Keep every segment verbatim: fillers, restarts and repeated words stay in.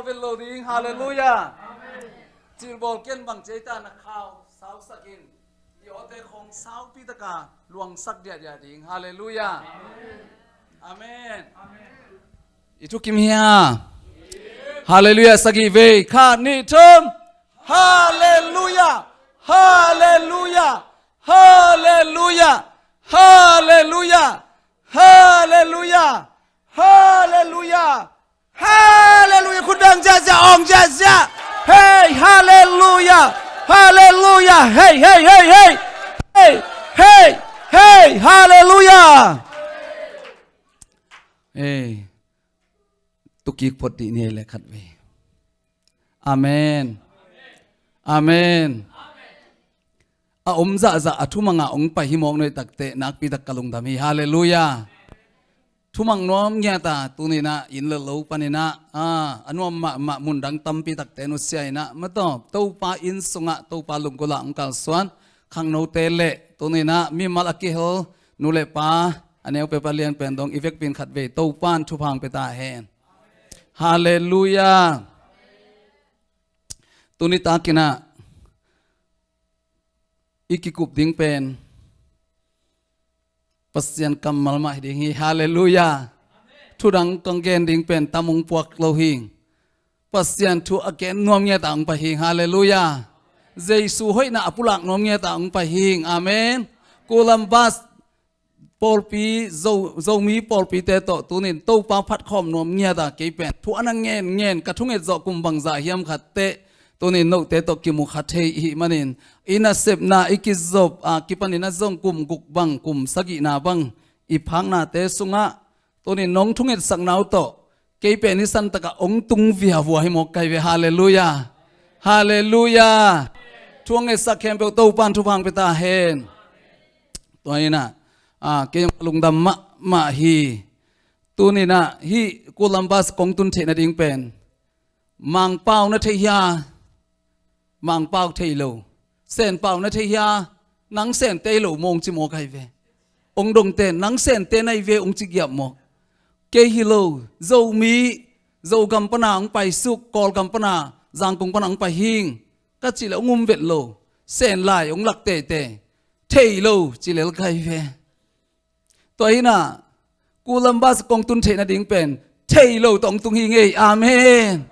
Lo ding, halleluiah. Cilbawl ken bang ci ei ta na khau sausak in. I awte khong saupi taka luangsak diahdiah ding, halleluiah. Amen. I thukim hia? Halleluiah, sagih vei, khat, nih, thum. Halleluiah. Halleluiah. Halleluiah. Halleluiah. Halleluiah. Halleluiah. Halleluiah. Khut dang ziahziah, awng ziahziah. Hei, halleluiah. Halleluiah. Hei, hei, hei, hei. Hei, hei, hei, halleluiah. Hei. Tukik phot dih ni le khat vei. Amen. Amen. A om zahzah a thumanga ong pai hi mawk nuih takte nakpi tak ka lungdam hi. Halleluiah. Thumang nuam ngiata tuninah inn le lo paninah a nuam mahmah mundang tampi takte nusia inah mataw Topa inn sungah Topa lunggulh ah ong kalsuan khangnote le tuninah mimal a kihel nu le pa a neu pepa lian pen dong i vekpin khat vei Topan thupha ong pia ta hen. Halleluiah. Tuni takinah i kikup ding pen Pasian kammal mah hi ding hi. Halleluiah. Thudang kong gen ding pen tam ong puak lo hi. Pasian thu a gen nuam ngiata ong pai hi. Halleluiah. Jesu hoihna a pulak nuam ngiata ong pai hi. Amen. Columbus pawlpi Zo, Zomi pawlpite tawh tunin Topa phatkhawm nuam ngiata kei pen thu a na ngen ngen ka thunget zawh kum bangzah hiam khat teh tunin note tawh kimu kha thei i hih manin i nasepna i kizop a kipanin a zong kum guk bang kum sagihna bang i phaknate sungah tunin nong thungetsak nau tawh kei pen i santakah ong tung viavua hi mawk kai ve. Halleluiah. Halleluiah. Thu a ngetsak khempeuh Topan thupha ong pia ta hen. Tua inah a kei ong lungdam mahmah hi. Tuninah hih Columbus kong tun theih nading pen Mangpau na thei hia? Mangpau thei lo. Senpau na thei hia? Nang Sente lo maw ong ci mawk ai ve. Ong dongte nang Sente na hi ve ong ci giap mawk. Kei hi lo, Zomi, Zogam pana ong paisuk, Kawlgam pana, Zangkong pana ong pai hing ka cih le ong um vet lo. Sen lai ong lak tete. Thei lo ci lel kai ve. Tua hinah Columbus kong tun theih nading pen thei lo tawh ong tung hi ngei. Amen.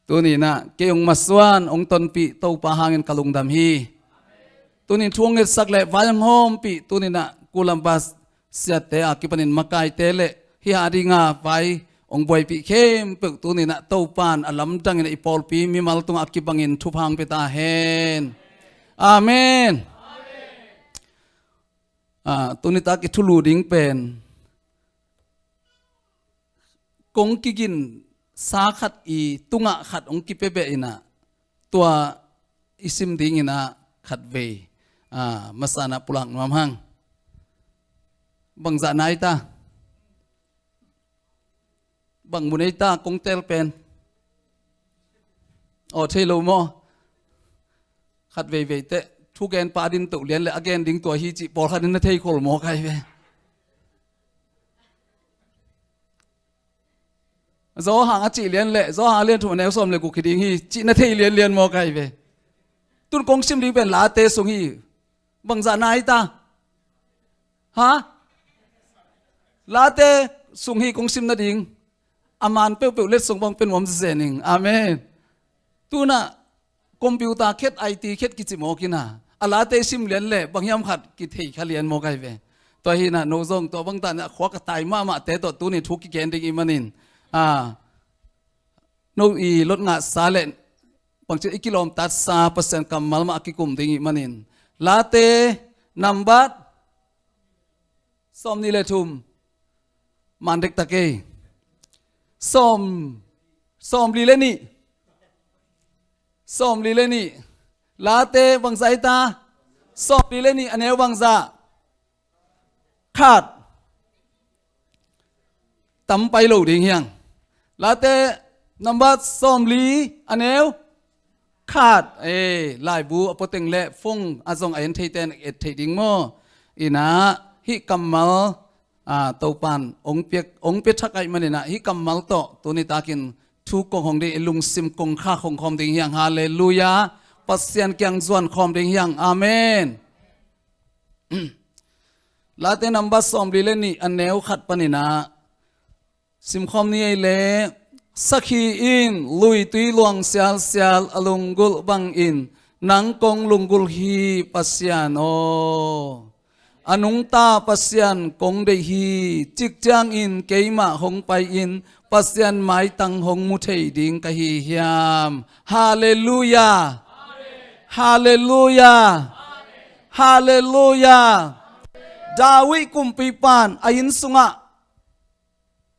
Tuninah kei ong masuan ong tonpih Topa hangin ka lungdam hi. Tunin thu ong ngetsak le vai ong hawmpih tuninah Columbus siatte a kipanin makaite le hih a dinga vai ong buaipih khempeuh tuninah Topan a lamdangin a i pawlpi mimal tungah a kibangin thupha ong pia ta hen. Amen. A, tunitak i thulu ding pen kong kiginsa khat i tungah khat ong kipia beh inah tua i sim dinginah khat vei a, masanah pulak nuam hang. Bangzah nai ta? Bang mun ei ta kong tel pen? Aw, thei lo maw? Khat veivei teh thugen pa din toh lian le a gen ding tua hi cih pawlkhat in na thei khol maw kai ve. Zawhang a cih lian le Zawhang a lian thum a neu sawm le guk hi ding hi cih na thei lianlian maw kai ve. Tun kong sim ding pen Late sung hi. Bangzah nai ta? Ha? Late sung hi kong sim nading. A man peuhpeuh letsong bang pe nuam zezen ing. Amen. Tunah computer khet, I T khet kici mawk inah a Late sim lian le bang hiam khat kithei kha lian mawk ai ve. Tua hinah no zong tua bangtah inah khua ka tai mahmahte tawh tunin thu kigen ding i manin a, no i lot ngahsa le bangci i kilawmtatsa Pasian kammal mah a kikum ding i manin Late nambat sawmnih le thum. Man dektak ei. Sawm, sawmli le nih. Sawmli le nih. Late bangzah ei ta? Sawmli le nih a neu bangzah? Khat. Tam pai lo ding hiang. Late nambat sawmli a neu khat. Ei, laibu a poteng le phone a zong a en theite in et theih ding maw? Inah hih kammal Topan ong pia thak ahih manin ah hih kammal tawh tuni takin thu kong hong ding, i lungsim kong khak hong khawm ding hi hang. Halleluiah. Pasian kiang zuan khawm ding hi hang. Amen. Late number sawmli le nih, a neu khat panin ah simkhawm ni ei leh, sakhi in luitui luang sialsial a lunggulh bangin nang kong lunggulh hi, Pasian aw. A nungta Pasian kong deih hi, cik ciangin keimah hong pai-in Pasian maitang hong mu thei ding ka hi hiam? Halleluiah. Halleluiah. Halleluiah. David kumpipan a inn sungah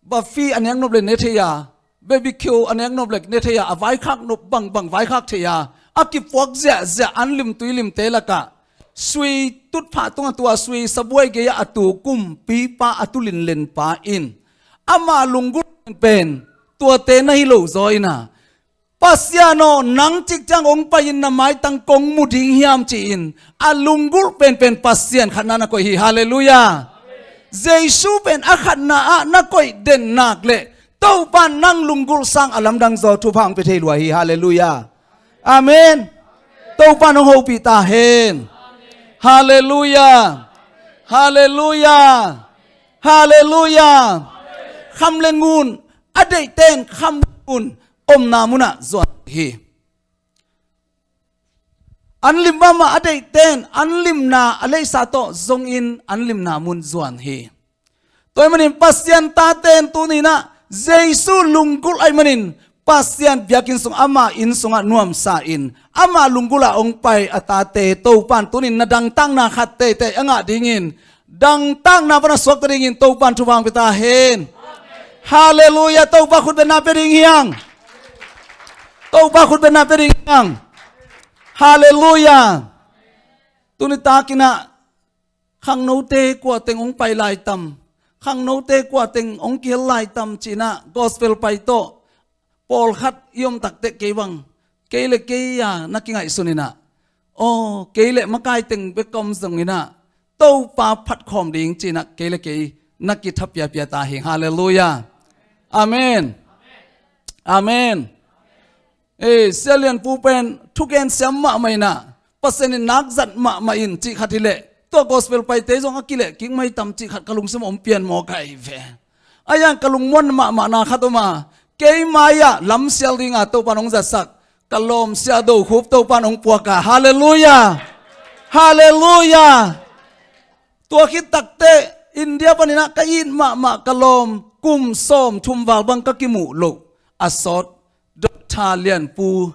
bafi a nek nop le ne thei a, barbecue a nek nop le ne thei a, a vaikhak nop bangbang vaikhak thei a, a kipuak ziahziah an lim tui limte lakah sui tutphah tungah tua sui sabuai gei-ah a tu kumpipa, a tu linlenpa in ama lunggulh penpen tuate na hi lo zaw in ah, Pasian aw, nang cik ciang hong pai-in na maitang kong mu ding hiam ci-in a lunggulh penpen Pasian khatna na koih hi. Halleluiah. Jesu pen a khatna ah na koih den nak leh Topan nang lunggulh sang a lamdang zaw thupha hong pia thei lua hi. Halleluiah. Amen. Topan hong hopih ta hen. Halleluiah. Halleluiah. Halleluiah. Kham le ngun a deihten kham le ngun omna munah zuan hi. An lim mahmah a deihten an limna a leisa tawh zongin an limna mun zuan hi. Tua ahih manin Pasian taten tuni-in ah Jesu lunggulh ahih manin Pasian biakinn sung ama inn sungah nuamsa-in ama lunggulh ah hong pai a tate Topan tuni-in na dangtakna khat teitei a ngah dingin, dangtakna pan a suakta dingin Topan thupha hong pia ta hen. Halleluiah. Topa khutbetna pia ding hi hang. Topa khutbetna pia ding hi hang. Halleluiah. Tuni takin ah khangnote kua teng hong pai lai tam, khangnote kua teng hong kihel lai tam ci-in ah gospel pai tawh pawlkhat i om takteh kei bang, kei le kei a na kingaihsun in ah, aw, kei le makai teng bek om zongin ah Topa phat khawm ding ci-in ah kei le kei na kithapiapia ta hi. Halleluiah. Amen. Amen. Ei, Sia Lianpu pen thugen siam mahmah in ah, Pasian in nak zat mahmah in cih khat hi leh, tua gospel paite zong a kileh kik mai tam cih khat ka lungsim om pian maw ka hi ve. A yang ka lungmuan mahmahna khat om a, kei mai-ah lamsial dinga Topan hong zatsak ka lawm Sia Do Khup Topan hong puak a. Halleluiah. Halleluiah. Tua khit takteh India panin ah ka it mahmah ka lawm kum sawmthum val bang ka kimuh loh a sawt Doctor Lianpu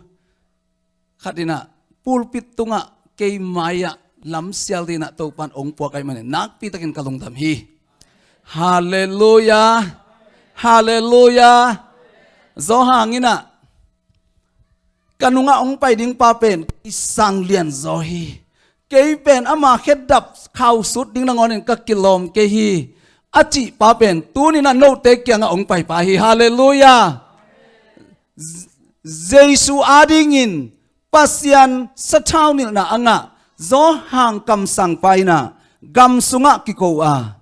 khat in ah pulpit tungah kei mai-ah lamsial dinah Topan hong puak ahih manin nakpi takin ka lungdam hi. Halleluiah. Halleluiah. Zaw hangin ah ka nungah hong pai ding pa pen kei sang lianzaw hi. Kei pen ama khedap khau sut ding nangawnin ka kilawm kei hi, a cih pa pen tuni-in ah note kiangah hong pai pa hi. Halleluiah. Jesu adingin Pasian sathau nilhna a ngah Zawhang kamsangpa in ah gam sungah kiko a,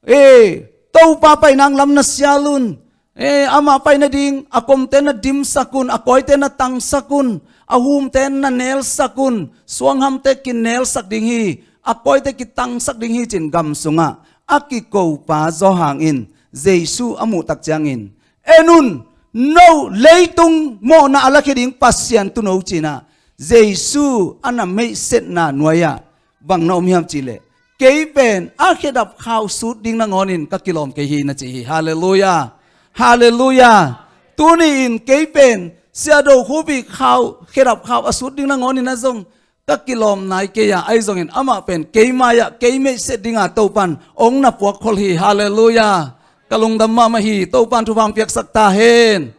e, Topa painang lam na sial un. E, amah pai nading a komte na dimsak un, a kawite na tangsak un, a humte na nelsak un, suanghamte kinelsak ding hi, a kawite kitangsak ding hi, ci-in gam sungah a kikopa Zawhang in Jesu a muhtak ciangin, en un, no leitung mawhna a lakhia ding Pasian tuno, ci-in ah Jesu a na meihsetna nuai-ah bang na om hiam cihleh, kei pen a khedap khau sut ding nangawnin ka kilawm kei hi, na ci hi. Halleluiah. Halleluiah. Tuni-in kei pen Sia Do Khup ii khau, khedap khau a sut ding nangawnin ah zong ka kilawm nai kei a, ahi zongin amah pen kei mai-ah kei meihset dinga Topan hong na puakkhol hi. Halleluiah. Ka lungdam mahmah hi. Topan thupha hong piaksak ta hen.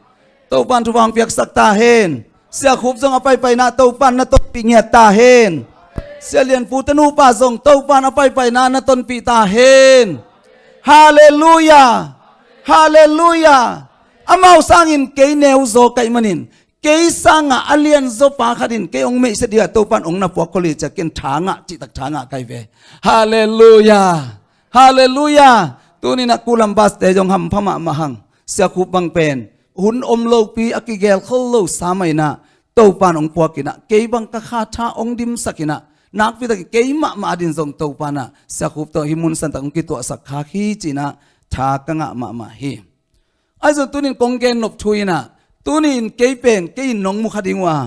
Topan thupha hong piaksak ta hen. Sia Khup zong a paipaina Topan na tonpih ngiat ta hen. Sia Lianpu te nupa zong Topan a paipaina na tonpih ta hen. Halleluiah. Halleluiah. Amau sangin kei neuzaw ka hih manin, kei sangah a lianzaw pa khat in kei hong meihset dingah Topan hong na puakkhol hi, ci-a ken tha ngah, cihtak tha ngah ka hi ve. Halleluiah. Halleluiah. Tuninah kulam baste zong hampha mahmah hang, Sia Khup bang pen hun om lopi a kigel khol lo sa mah inah Topan hong puak inah, kei bang ka kha tha hong dimsak inah, nakpi takin kei mahmah adin zong Topanah Sia Khup tawh hih mun santak hong kituahsak khak hi cinah tha ka ngah mahmah hi. Ahi zong tunin kong gen nop thu inah, tunin kei pen kei in nong mu kha ding uh a,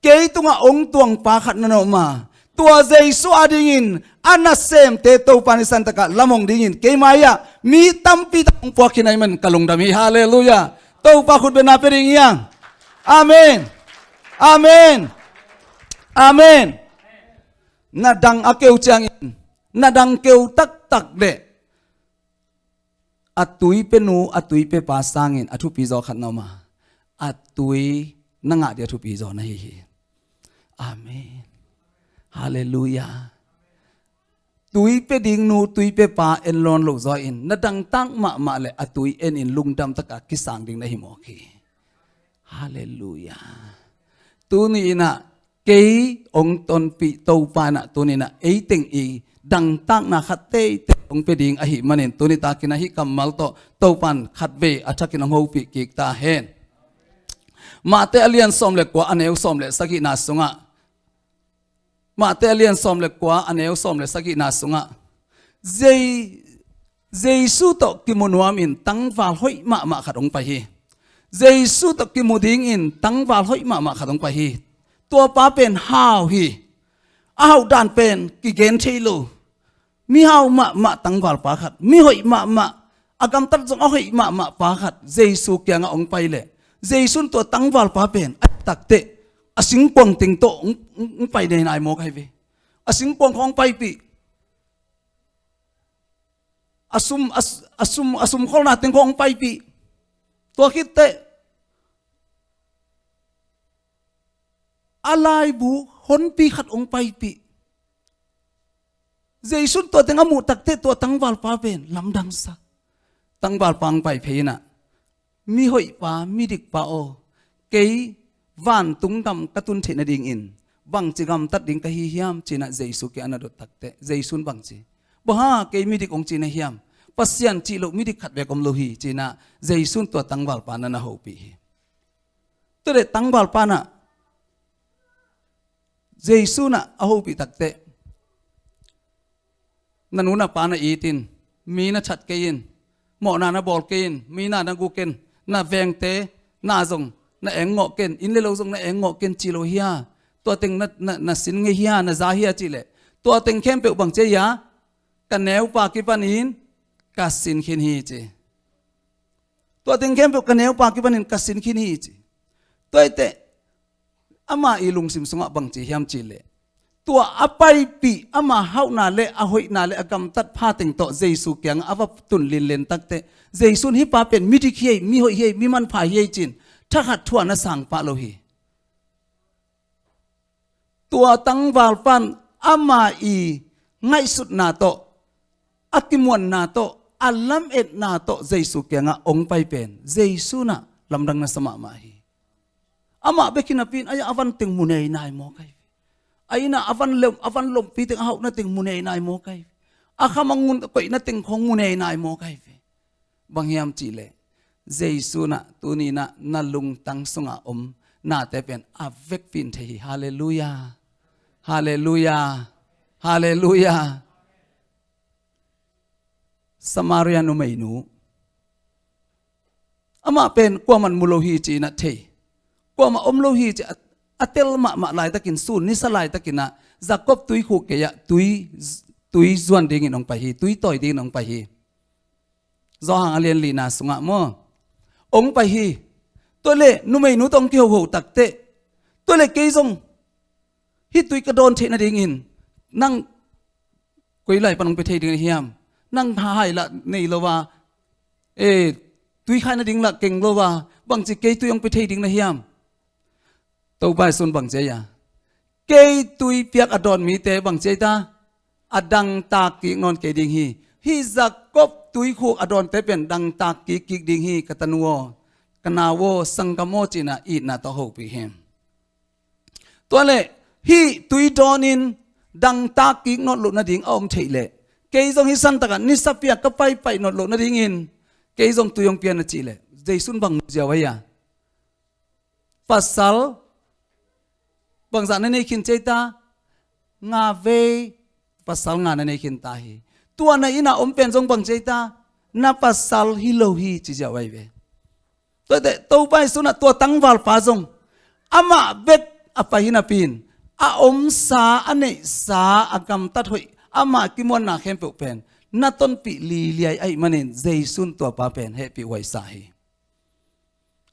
kei tungah hong tuang pa khat na om a, tua Jesu adingin a nasemte Topan i santakah lam hong dingin keima ah mi tampi tak hong puak khin ahih man ka lungdam hi. Halleluiah. Topa khut bengna pia ding hi hang. Amen. Amen. Amen. Na dang a keu ciangin, na dang keu taktak leh a tui pia nu, a tui pia pa sangin a thupi zaw khat na om a, a tui na ngah ding a thupi zaw na hi hi. Amen. Halleluiah. Tui pia ding nu, tui pia pa en lawn lo zaw in, na dangtak mahmah le a tui en in lungdam taka kisang ding na hi mawk hi. Halleluiah. Tuni inah kei hong tonpih Topa inah tuni inah ei teng i dangtakna khat teitei hong pia ding ahih manin, tuni takin ah hih kammal tawh Topan khatvei a thakin hong hopih kik ta hen. Mate a lian sawm le kua, a neu sawm le sagihna sungah, Mate a lian sawm le kua, a neu sawm le sagihna sungah, Jei-, Jesu tawh kimu nuamin tangval hoih mahmah khat hong pai hi. Jesu tawh kimu dingin tangval hoih mahmah khat hong pai hi. Tua pa pen hau hi. A hauh dan pen kigen thei lo. Mihau mahmah tangvalpa khat, mihoih mahmah, a gamtat zong a hoih mahmah pa khat Jesu kiangah hong pai leh, Jesu in tua tangvalpa pen a takteh a singkuang teng tawh hong, hong, hong pai nainai mawk ahi ve. A singkuang khawng hong paipih, a sum, a, a sum, a sumkholna teng khawng hong paipih. Tua khitteh a laibu honpi khat hong paipih. Jesu in tua teng a muh takteh tua tangvalpa pen lamdangsak. Tangvalpa hong pai phei inah, mihoihpa, midikpa aw, kei vantung gam ka tun theih nadingin bangci gamtat ding ka hi hiam cinah Jesu kiang a na dot takteh, Jesu in bangci, bang hang kei midik hong ci na hiam? Pasian cih loh midik khat beek om lo hi cinah Jesu in tua tangvalpa na na hopih hi. Tua leh tangvalpa inah Jesu inah a hopih takteh, na nu na pa na it in, mi na that kei in, mawhna na bawl kei in, mi na na guk in, na vengte na zong na engngawh kei in, inn le lo zong na engngawh kei in ci lo hia? Tua teng na, na, na sin ngei hia, na za hia cih leh, tua teng khempeuh bang ci a, ka neupa kipanin ka sin khin hi ci. Tua teng khempeuh ka neupa kipanin ka sin khin hi ci. Tua hi teh, ama i lungsim sungah bang ci hiam cih leh, tua a paipih ama hauhna le a hoihna le a gamtat pha teng tawh Jesu kiangah a va tun linlen takteh, Jesu in hih pa pen midik hi ei, mihoih hi ei, mi manpha hi ei ci-in thakhat thu a na sang pah lo hi. Tua tangvalpa in ama i ngaihsutna tawh, a kimuanna tawh, a lametna tawh Jesu kiangah hong pai pen Jesu inah lamdang na sa mahmah hi. Amah bek hi napi-in a, a van teng mu nei nai mawk ahi ve. A inn ah a van lom, a van lompi teng, a hauhna teng mu nei nai mawk ahi ve. A khamang ngun koihna teng khawng mu nei nai mawk ahi ve. Bang hiam cih leh, Jesu inah tuni inah na lungtang sungah om nate pen a vekpi in thei hi. Halleluiah. Halleluiah. Halleluiah. Samaria numeinu, amah pen kuaman mu lo hi ci-in ah thei, kuamah om lo hi ci-in a, a tel mahmah laitakin, sun nisa laitakin ah Jakob tuikhuk gei-ah tui, tui zuan dingin hong pai hi, tui tawi dingin hong pai hi. Johan a lian lina sungah maw, hong pai hi. Tua leh numeinu tawh hong kihoho takteh, tua leh kei zong hih tui ka dawn theih nadingin nang koi lai pan hong pia thei ding na hiam? Nang hai lah nei lo a, eh, tui khai nading lah keng lo a, bangci kei tui hong pia thei ding na hiam? Topa Jesu in bang ci a, kei tui piak a dawn mite bang ci a, a dangtak kik nawn kei ding hi. Hih Jakob tuikhuk a dawnte pen dangtak kik kik ding hi, ka tanu aw, ka nau aw, sanggam aw ci-in ah itna tawh hopih hi. Tua leh hih tui dawnin dangtak kik nawn loh nading a om theih leh, Kei zong hih santakah nisa pia ka paipaih nawn loh nadingin kei zong tui hong pia na cih leh Jesu in bang mu ziau ahi a? Pasal bangzah na nei khin ci ei ta? Nga vei pasal nga na nei khin ta hi. Tua na inn ah om pen zong bang ci ei ta? Na pasal hi lo hi ci ziau ahi ve. Tua teh Topa Jesu in ah tua tangvalpa zong amah bek a pai hi napi in a omsa, a neihsa, a gamtat hoih, amah kimuanna khempeuh pen na tonpih liliai ahih manin Jesu in tuapa pen hehpih huaisa hi.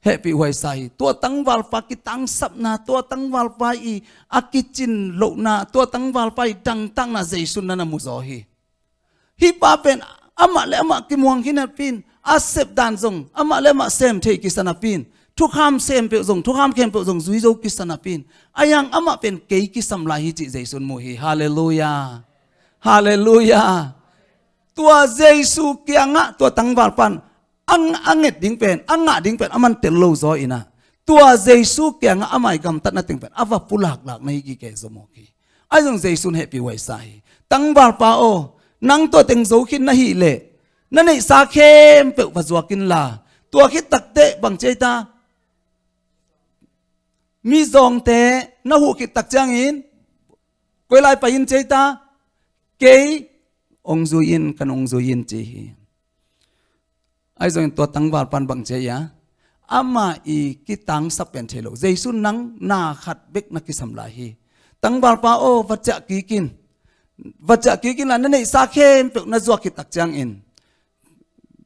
Hehpih huaisa hi. Tua tangvalpa kitangsapna, tua tangvalpa i a kicin lohna, tua tangvalpa i dangtakna Jesu in na na muzaw hi. Hih pa pen amah le amah kimuang hi napi in a sepdan zong amah le amah sem thei kisa napi in thukham sem peuh zong, thukham khempeuh zong zui zo kisa napi in a yang amah pen kei kisam lai hi cih Jesu in mu hi. Halleluiah. Halleluiah. Tua Jesu kiangah tua tangvalpa in a, a nget ding pen, a ngah ding pen a man tel lo zaw in ah tua Jesu kiangah amah i gamtatna teng pen a va pulaklak na hi kike zaw mawk hi. Ahi zong Jesu in hehpih huaisa hi. Tangvalpa aw, nang tua teng zo khin na hih leh na neihsa khempeuh va zuak inla, tua khit takteh bang ci ei ta? Mizawngte na huh khit tak ciangin koi lai pai in ci ei ta? Kei hong zui in, kan hong zui in ci hi. Ahi zongin tua tangvalpa in bang ci ei a? Amah i kitangsap pen thei lo. Jesu in nang na khat bek na kisam lai hi. Tangvalpa aw, va ciah kik in. Va ciah kik inla, na neihsa khempeuh na zuak khit tak ciangin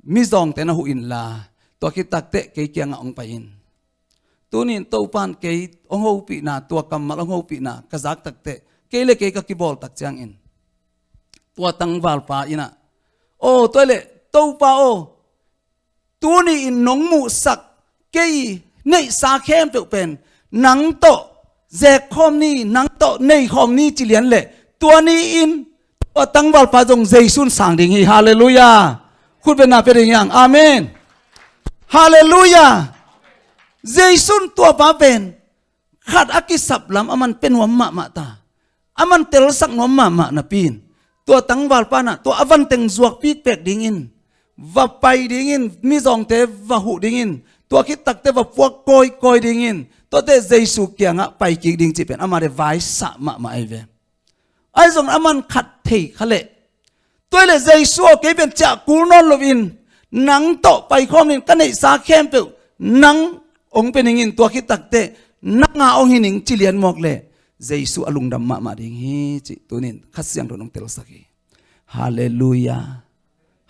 mizawngte na huh inla, tua khit takteh kei kiangah hong pai in. Tuni in Topa in kei hong hopihna, tua kammal hong hopihna ka zak takteh kei le kei ka kibawl tak ciangin tua tangvalpa in ah, aw, tua leh Topa aw, tuni in nong muhsak kei neihsa khempeuh pen nang tawh zekkhawm ni, nang tawh neikhawm ni ci lian leh tua ni-in tua tangvalpa zong Jesu in sang ding hi. Halleluiah. Khutbetna pia ding hiang. Amen. Halleluiah. Jesu in tuapa pen khat a kisap lam a man pia nuam mahmah ta, a man telsak nuam mahmah napi in tua tangvalpa in ah tua a van teng zuak pikpek dingin, va pai dingin, mizawngte va huh dingin, tua khit takteh va puak kawikawi dingin, tuateh Jesu kiangah pai kik ding cih pen ama deh vaisah mahmah ahi ve. Ahi zong a man khat thei kha leh, tua leh Jesu aw, kei pen ciah kul nawn loin nang tawh paikhawm in ka neihsa khempeuh nang hong pia ning in, tua khit takteh nang a hong hi ning ci lian mawk leh Jesu a lungdam mahmah ding hi cih tuni in Kha Siangtho in hong telsak hi. Halleluiah.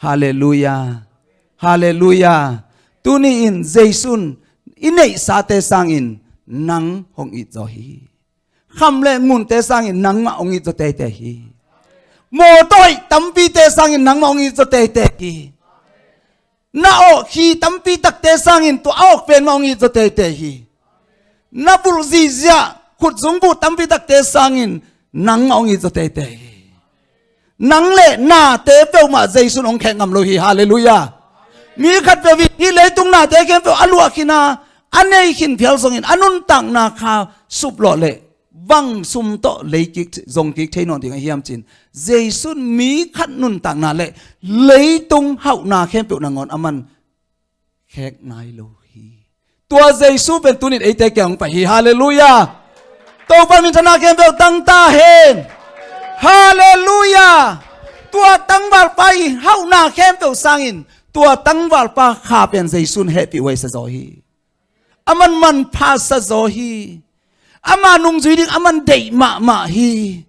Halleluiah. Halleluiah. Tuni in Jesu in i neihsate sangin nang hong it zaw hi. Kham le ngunte sangin nangmah hong it zaw teitei hi. Mawtaw hoih tampite sangin nangmah hong it zaw teitei hi. Na awh khi tampi takte sangin tua a awk pen mah hong it zaw teitei hi. Na bulh zihziah khutzung buh tampi takte sangin nangmah hong it zaw teitei hi. Nang le nate peuhmah Jesu in hong khek ngam lo hi. Halleluiah. Mi khat peuh in hih leitung nate khempeuh a luah khin a, a nei khin phial zongin a nuntakna kha suplawh leh bang sum tawh lei kik, zong kik thei nawn ding a hiam cin, Jesu in mi khat nuntakna le leitung hauhna khempeuh nangawn a man khek nai lo hi. Tua Jesu pen tunin eite kiang hong pai hi. Halleluiah. Topa minthanna khempeuh tang ta hen. Halleluiah. Tua tangvalpa i hauhna khempeuh sangin tua tangvalpa kha pen Jesu in hehpih huaisa zaw hi. A man manpha sa zaw hi. Ama nungzui ding a man deih mahmah hi.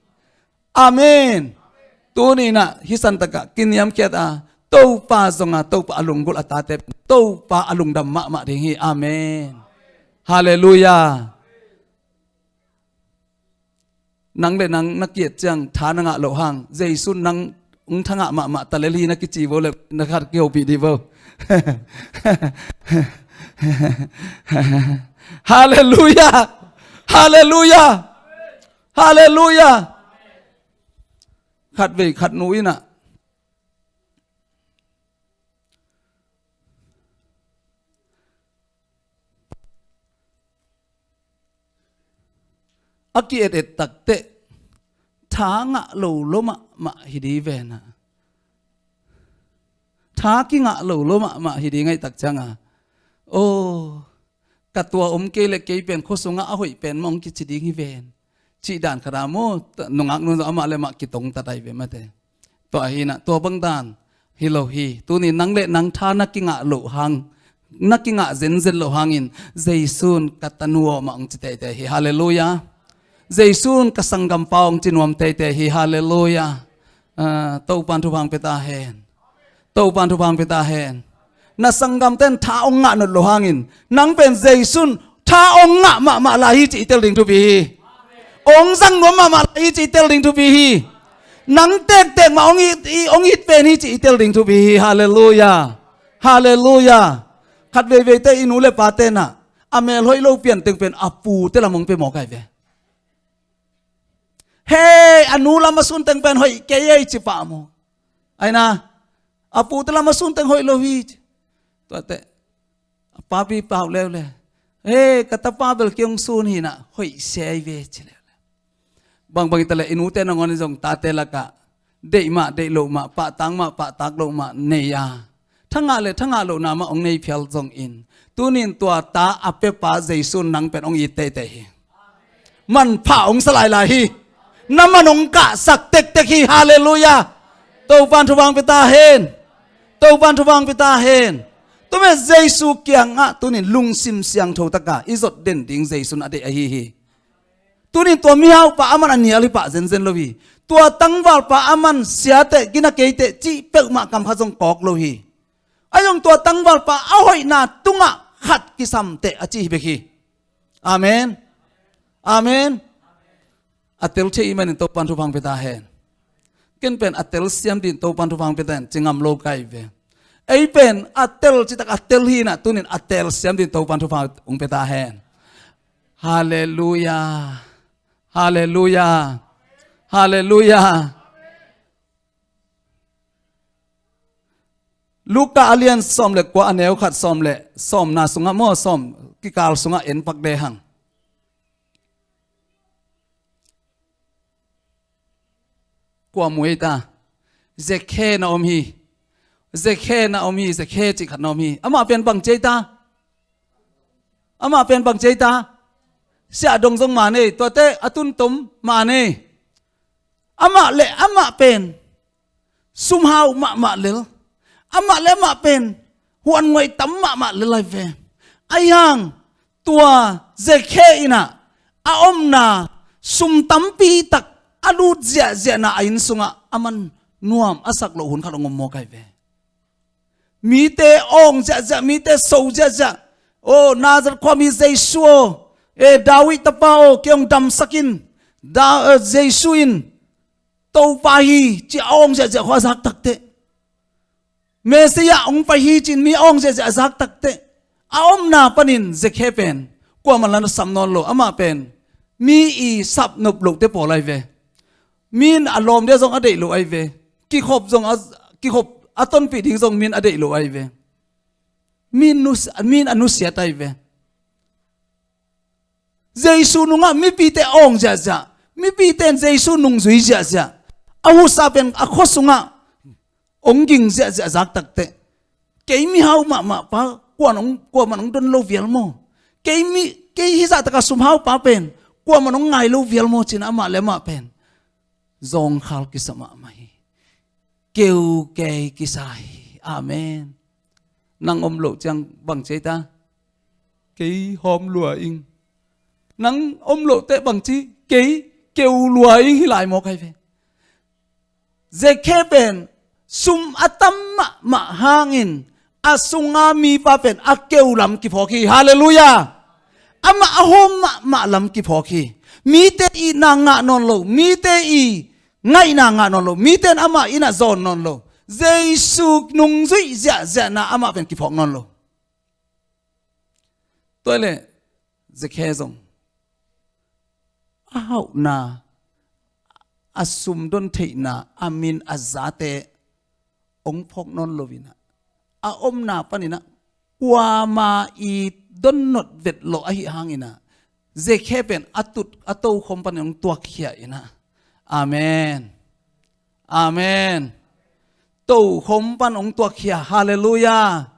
Amen. Tuni in ah hih santakah kiniamkhiat a, Topa zong a, Topa a lunggulh a tate pen Topa a lungdam mahmah ding hi. Amen. Halleluiah. Nang le nang na ki-et ciang tha na ngah loh hang Jesu in nang hong tha ngah mahmah ta lel hi na kici vo le na khat kihopih dih vo. Halleluiah. Halleluiah. Halleluiah. Khatvei khatnu in ah a ki-et et takteh tha ngah lo lo mahmah hi dih ve na. Tha kingah lo lo mahmah hi ding ahih tak cianga, aw, ka tua om kei le kei pen khua sungah a hoih pen mah hong kici ding hi ven, cih dan khat a maw, nungak nu zong amah le amah kitongtat ahi ve mate. Tua hi inah, tua bang dan hi lo hi. Tuni nang le nang tha na kingah loh hang, na kingah zenzen loh hangin Jesu in ka tanu aw mah hong ci teitei hi. Halleluiah. Jesu in ka sanggampa aw hong ci nuam teitei hi. Halleluiah. Ah, Topan thupha hong pia ta hen. Topan thupha hong pia ta hen. Na sanggamte in tha hong ngah nawn loh hangin nang pen Jesu in tha hong ngah mahmah lai hi cih i tel ding thupi hi. Hong zang nuam mahmah lai hi cih i tel ding thupi hi. Nang tektek mah hong it, i, hong it pen hi cih i tel ding thupi hi. Halleluiah. Halleluiah. Khat veiveite i nu le pate inah a mel hoih lo pian teng pen a pute lam hong pia mawk ahi ve. Hei, a nu lam a sun teng pen hoih kei ei ci pah maw. Aina, a pute lam a sun teng hoih lo hi ci. Tuate a papi pau leuleu. Hei, ka tapa bel kei hong sun hi inah hoih sia ahi ve ci leuleu. Bangbang hi ta leh i nute nangawn in zong tate lakah deih mah deih loh mah, pahtak mah pahtak loh mah nei a, thangah le thangah lohna mah hong nei phial zongin, tunin tua ta a piapa Jesu in nang pen hong it teitei hi. Manpha hong sa lailai hi. Na man hong kahsak tektek hi. Halleluiah. Topan thupha hong pia ta hen. Topan thupha hong pia ta hen. Tua mah Jesu kiangah tunin lungsim siangtho taka i zot den ding Jesu in a deih ahi hi. Tunin tua mihaupa aman a nial hi pah zenzen lo hi. Tua tangvalpa aman siateh gina keiteh cih peuhmah kam khat zong kawk lo hi. A zong tua tangvalpa a hoihna tungah khat kisamteh a cih hi bek hi. Amen. Amen. A tel thei i manin Topan thupha hong pia ta hen. Ken pen a tel siam din Topan thupha hong pia ta hen ci ngam lo ka hi ve. Ei pen a tel citak a tel hi inah tunin a tel siam din Topan thupha hong pia ta hen. Halleluiah. Halleluiah. Halleluiah. Luka a lian sawm le kua a neu khat sawm le sawmna sungah maw, sawm kikal sungah en pak de hang. Kua mu ei ta? Zekhe na om hi. Zekhe na om hi. Zekhe cih khat na om hi. Amah pen bang ci ei ta? Amah pen bang ci ei ta? Siahdong zong man ei. Tuate a tuntom man ei. Amah le amah pen sumhau mahmah lel. Amah le amah pen huannguai tam mahmah lel ahi ve. Ahi hang tua Zekhe inah a omna sum tampi tak a lut ziahziahna a inn sungah aman nuam a sak loh hun khat hong om mawk ahi ve. Mite awng ziahziah, mite so ziahziah. O Nazareth khuami Jesu aw, e David tapa aw, kei hong damsak in. Da, eh, Jesu in Topa hi ci a awng ziahziah khua a zak takteh, Messiah hong pai hi ci-in mi awng ziahziah a zak takteh, a omna panin Zekhe pen kuaman la na sam nawn lo. Amah pen mi i sapnop lohte pawl ahi ve. Mi in a lawm dia zong a deih lo ahi ve. Kikhop zong a, kikhop a tonpih ding zong mi in a deih lo ahi ve. Mi in nus-, mi in a nusiat ahi ve. Jesu nungah mipite awng ziahziah, mipite in Jesu nungzui ziahziah, a husa pen a khua sungah hong ging ziahziah a zak takteh, kei mihau mahmah pa kuaman hong, kuaman hong don lo vial maw? Kei mi, kei hizah taka sumhau pa pen kuaman hong ngai lo vial maw ci-in amah le amah pen zawngkhal kisa mahmah hi. Keukei kisa hi. Amen. Nang om loh ciang bang ci ei ta? Kei hawm lua ing. Nang om loh teh bang ci? Kei keu lua ing hi lai mawk ahi ve. Zekhe pen sum a tam mahmah hangin a sunga mipa pen a keu lam kiphawk hi. Halleluiah. Amah a hawm mahmah lam kiphawk hi. Mite itna ngah nawn lo, mite i ngaihna ngah nawn lo, mite in amah inn ah zawn nawn lo, Jesu nungzuih ziahziahna amah pen kiphawk nawn lo. Tua leh Zekhe zong a hauhna, a sumdon theihna, a min a zate hong phawk nawn lo in ah, a omna panin ah kuama i donnot vet lo ahi hangin ah, Zekhe pen a tut a tokhom panin hong tuakkhia in ah. Amen. Amen. tokhom pan hong tuakkhia. Halleluiah.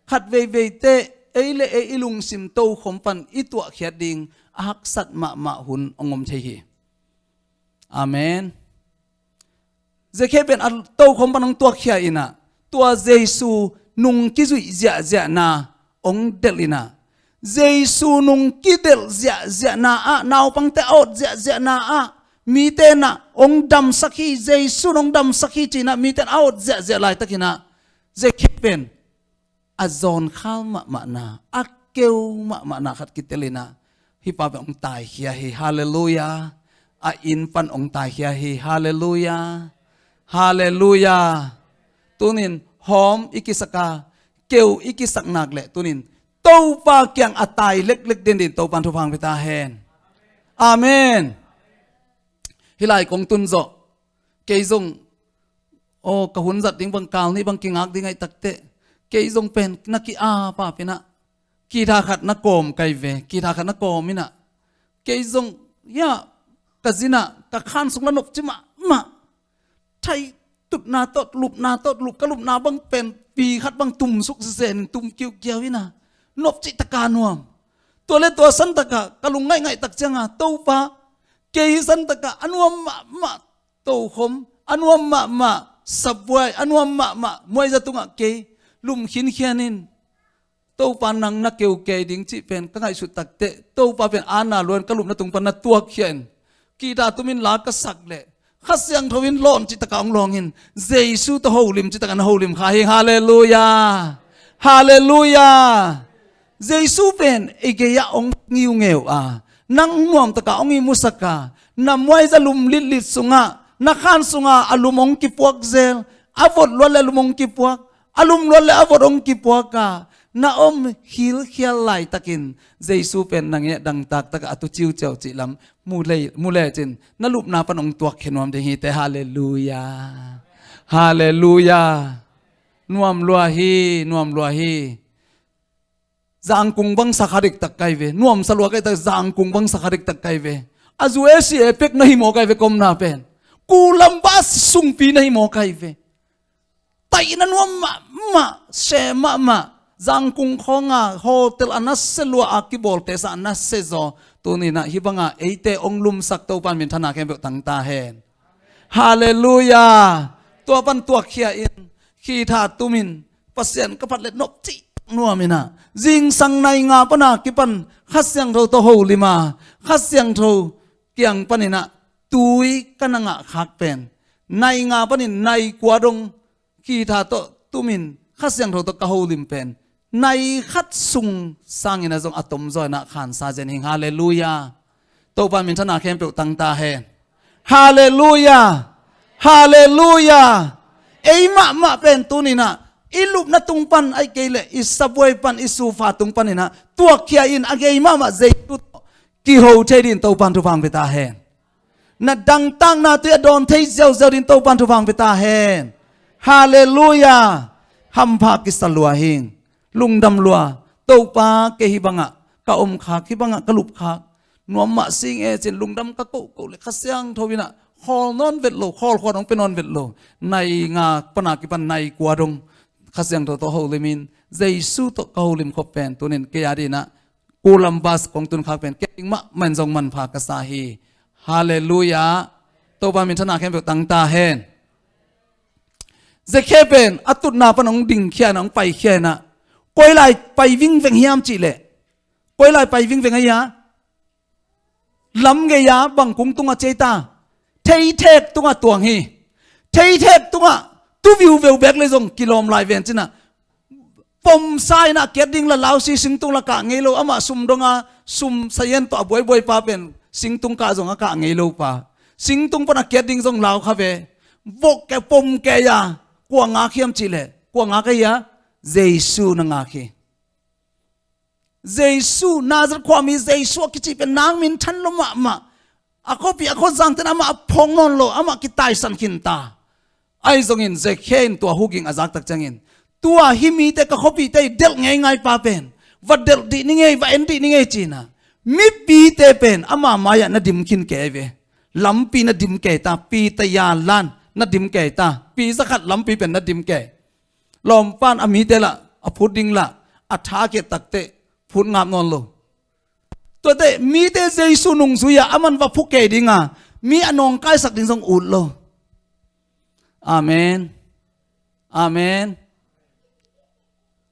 Khat veivei teh ei le ei i lungsim tokhom pan i tuahkhiat ding a haksat mahmah hun hong om thei hi. Amen. Zekhia pen a tokhom pan hong tuakkhia inah, tua Jesu nung kizuih ziahziahna hong delh inah, Jesu nung kidelh ziahziahna ah, naupangte a awt ziahziahna ah, mite inah hong damsak hi, Jesu in hong damsak hi ci-inah mite in a awt ziahziah laitakinah, Zekhia pen a zawnkhal mahmahna, a keu mahmahna khat kitel inah, hih pa pen hong taikhia hi. Halleluiah. A inn pan hong taikhia hi. Halleluiah. Halleluiah. Tunin hawm i kisak a, keu i kisak nak leh tunin Topa kiang a tai leklek dendin Topa in thupha hong pia ta hen. Amen. Hih lai kong tun zawh kei zong, aw, ka hun zat ding bang kal nih bang kingak ding ahih takteh, kei zong pen na ki-ap a pen ah, kitha khat na kawm kai ve, kitha khat na kawm inah, kei zong, ya, ka zin ah ka khan sung la nopci mahmah. Thai tutna tawh, lupna tawh, lup, ka lupna bang pen pi khat bang tumsuk sisen, tum kiukiau inah, nopci taka nuam. Tua le tua san taka ka lung ngaihngaih tak cianga, Topa, kei san taka a nuam mahmah tokhom, a nuam mahmah sabuai, a nuam mahmah muaiza tungah kei lum khinkhian in, Topa nang na keukei ding cih pen ka ngaihsut takteh, Topa pen a na luan ka lupna tung pan na tuakkhia in, kitha tumin la ka sak leh Kha Siangtho in lawn cih taka hong lawng in, Jesu tawh holim cih taka na holim kha hi. Halleluiah. Halleluiah. Jesu pen i gei-ah hong ngiungeu a, nang nuamtaka hong imusak a, na muaiza lum litlit sungah, na khan sunga a lum hong kipuak zel, a vot luat le a lum hong kipuak, a lum luat le a vot hong kipuak a, na om hilkhial laitakin Jesu pen na ngei dangtak taka a tu ciuciau cih lam mu le, mu lecin na lupna pan hong tuakkhia nuam ding hi teh. Halleluiah. Halleluiah. Nuam lua hi, nuam lua hi. Zangkung bang sakha diktak kai ve. Nuamsa lua kai tak zangkung bang sakha diktak kai ve. A zu A C a pek na hi maw kai ve, ka omna pen. Kulam bus sungpi na hi maw kai ve. Taihna nuam mahmah, se mahmah. Zangkung khawnga hotel a nasia lua a kibawlte sa a nasia zaw. Tuninah hih banga eite hong lumsak Topa in minthanna khempeuh tang ta hen. Halleluiah. Tua pan tuakkhia in, khitha tumin, Pasian ka phat le nopci nuam inah, zingsang nai nga pana kipan Kha Siangtho tawh holim a, Kha Siangtho kiang paninah tui ka na ngahkhak pen, nai nga panin nai kua dong khitha tawh tumin Kha Siangtho tawh ka holim pen, nai khat sung sangin a zong a tomzaw inah khansa zen hing. Halleluiah. Topa in minthanna khempeuh tang ta hen. Halleluiah. Halleluiah. Ei mahmah pen tuninah i lupna tung pan ahih kei leh i sabuai pan, i sufa tung paninah tuakkhia in, a gei mahmah Jesu tawh kiho thei din Topa in thupha hong pia ta hen. Na dangtakna tui a dawn thei ziauziau din Topa in thupha hong pia ta hen. Halleluiah. Hampha kisa lua hing. Lungdam lua. Topa, kei hih bangah ka omkhak, hih bangah ka lupkhak nuam mah sing e cin lungdam ka kohkoh le Kha Siangtho inah khawl nawn vet lo, khawlkhuan hong pia nawn vet lo. Nai nga pana kipan nai kua dong Kha Siangtho tawh holimin, Jesu tawh ka holim khop pen tunin kei a dinah Kulam bus kong tunkhak pen kei ding mahmah in zong manpha ka sa hi. Halleluiah. Topa minthanna khempeuh tang ta hen. Zekhia pen a tutna pan hong dingkhia inah, hong paikhia inah, koi lai pai vingveng hiam cihleh, koi lai pai vingveng ahi a, lam gei-a bang kung tungah ciai ta? Theithek tungah tuang hi. Theithek tungah tu viuveu beek le zong kilawm lai ven cinah, pomsa inah kiat ding la lausi singtung la kah ngei lo, amah sum donga sum sayen tawh a buaibuai pa pen singtung kah zong a kah ngei lo pa. Singtung pan a kiat ding zong lau kha ve. Vok ke pom ke a, kua ngak hiam cihleh, kua ngak ahi a, Jesu na ngak hi. Jesu, Nazareth khuami Jesu a kici pen nang minthan lo mahmah. A khuapi a khuazangten amah a phawk nawn lo, amah kitaisan khinta. Ahi zongin Zekhia in tua huging a zaktak ciangin, tua hih mite ka khuapite i delh ngeingai pa pen, va delh dih ni ngei, va en dih ni ngei cinah, mipite pen ama mai-ah na dim khin kei ve. Lampi na dim kei ta, Peter ya lan na dim kei ta. Pi zakhat lampi pen na dim kei. Lawmpan a mite lah a phut ding lah a tha kiat takteh phut ngap nawn lo. Tuate mite Jesu nungzui-a aman va phu kei dinga mi a nawngkaisak ding zong ut lo. Amen. Amen.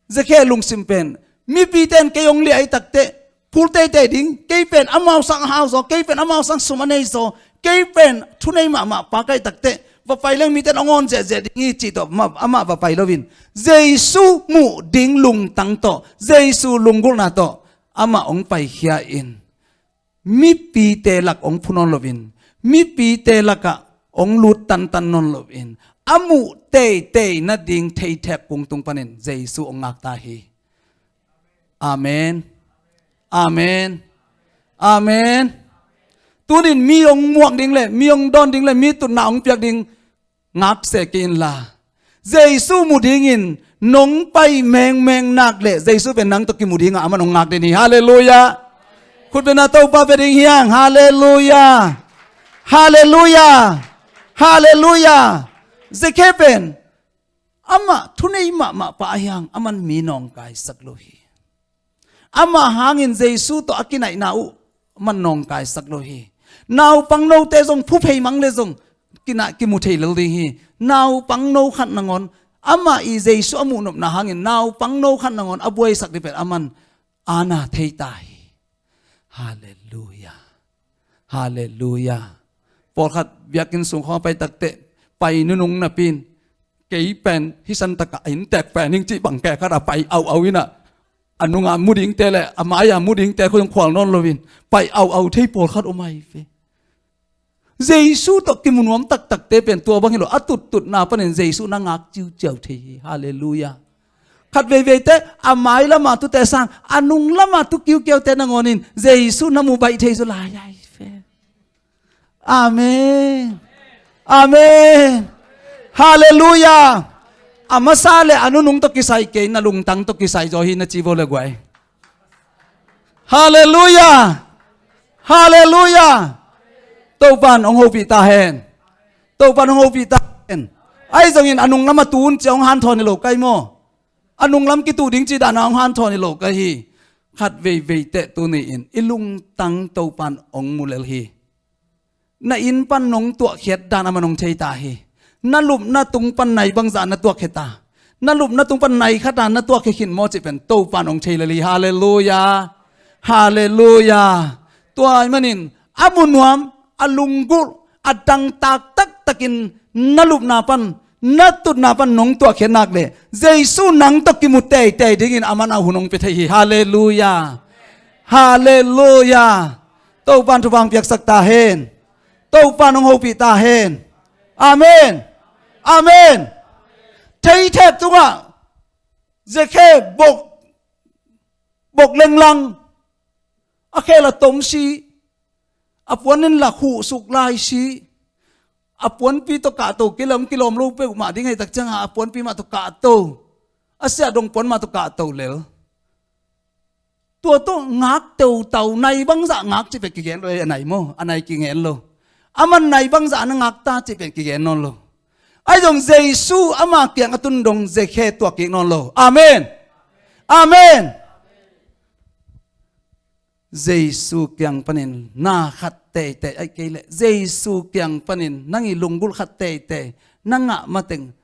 Zekhe lungsim pen mipite in kei hong liah i takteh phul teitei ding, kei pen amau sang a hau zaw, kei pen amau sang sum a nei zaw, kei pen thunei mahmah pa ka i takteh va pai leng mite in hong awn ziahziah ding hi cih tawh amah, amah va pai loin Jesu muh ding lungtang tawh, Jesu lunggulhna tawh amah hong paikhia in mipite lak hong phu nawn loin, mipite lakah hong lut tantan nawn loin, a muh teitei nading theithek kung tung panin Jesu hong ngak ta hi. Amen. Amen. Amen. Tunin mi hong muak ding le mi hong dawn ding le mi tutna hong piak ding ngak seh kei inla, Jesu mu dingin nong pai mengmeng nak leh Jesu pen nang tawh kimu dinga aman hong ngak den hi. Halleluiah. Khutbetna Topa pia ding hi hang. Halleluiah. Halleluiah. Halleluiah. Zekhe pen amah thunei mahmah pa ahi hang aman mi nawngkaisak lo hi. Amah hangin Jesu tawh a kinaihna uh man nawngkaisak lo hi. Naupang note zong phuphei mang le zong kina kimu thei lel ding hi. Naupang no khat nangawn amah i Jesu a muhnopna hangin naupang no khat nangawn a buaisak ding pen aman ana thei ta hi. Halleluiah. Halleluiah. Pawlkhat biakinn sung khawng a pai takteh pai nunung napi in kei pen hih santakah a inntek pen hing cih bang kei khat a pai auau inah a nunga mu dingte le a mai-a mu dingte khong khual nawn loin pai auau thei pawlkhat om ahi ve. Jesu tawh kimu nuam taktakte pen tua bang hi lo a tuttutna panin Jesu na ngak ciuciau thei hi. Halleluiah. Khat veiveite a mai lama tute sang a nung lama tu kiukiaute nangawnin Jesu na mu baih thei zaw lai ahi ve. Amen. Amen. Halleluiah. A masa le a nunung tawh kisai kei, na lungtang tawh kisai zaw hi na ci vo le guai. Halleluiah. Halleluiah. Topan hong hopih ta hen. Topan hong hopih ta hen. Ahi zongin a nung lama tu un ci hong hanthawn hi lo kai maw? A nunglam kitu ding ci dana hong hanthawn hi lo kai hi. Khat veivei teh tuni-in i lungtang Topan hong mu lel hi. Na inn pan nong tuahkhiat dan a man hong thei ta hi. Na lupna tung pan nai bangzah na tuahkhia ta? Na lupna tung pan nai khata na tuahkhia khin maw cih pen Topan hong thei lel hi. Halleluiah. Halleluiah. Tua ahih manin a munuam, a lunggulh, a dangtak taktakin na lupna pan, na tutna pan nong tuahkhiat nak le Jesu nang tawh kimu teitei dingin aman a hun hong pia thei hi. Halleluiah. Halleluiah. Topan thupha hong piaksak ta hen. Topan hong hopih ta hen. Amen. Amen. Theithek tungah Zekhe bok, bok lenglang, a khel a tom si, a puan in la khuhsuk lai si, a puanpi tawh kahto kei le hong kilawm lo peuhmah ding ahi tak cianga a puanpi mah tawh kahto, a siahdong puan mah tawh kahto lel. Tua tawh ngak teutau, nai bangzah ngak cih pen kigen lo, a nai maw, a nai kigen lo. Aman nai bangzah na ngak ta cih pen kigen nawn lo. Ahi zong Jesu ama kiang a tun dong Zekhe tuak kik nawn lo. Amen. Amen. Jesu kiang panin na khat teitei, ahih kei leh Jesu kiang panin nang i lunggulh khat teitei na ngah mateng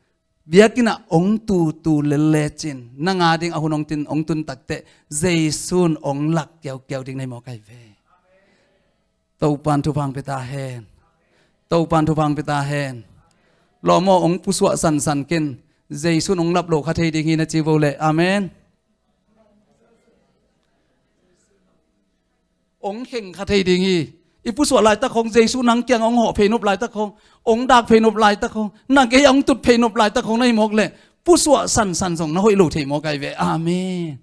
biakinn ah hong tutu lel lecin nang a ding a hun hong tun, hong tun takteh Jesu in hong lak kiaukiau ding na hi mawk ahi ve. Topan thupha hong pia ta hen. Topan thupha hong pia ta hen. Lawm aw, hong pusuah sansan ken, Jesu in hong lap lo kha thei ding hi na ci vo le. Amen. Hong kheng kha thei ding hi. I pusuah laitak hong, Jesu nang kiang hong hawh phei nop laitak hong, hong dak phei nop laitak hong, na gei hong tut phei nop laitak hong na hi mawk leh pusuah sansan zong na hoih lo thei mawk ahi ve. Amen.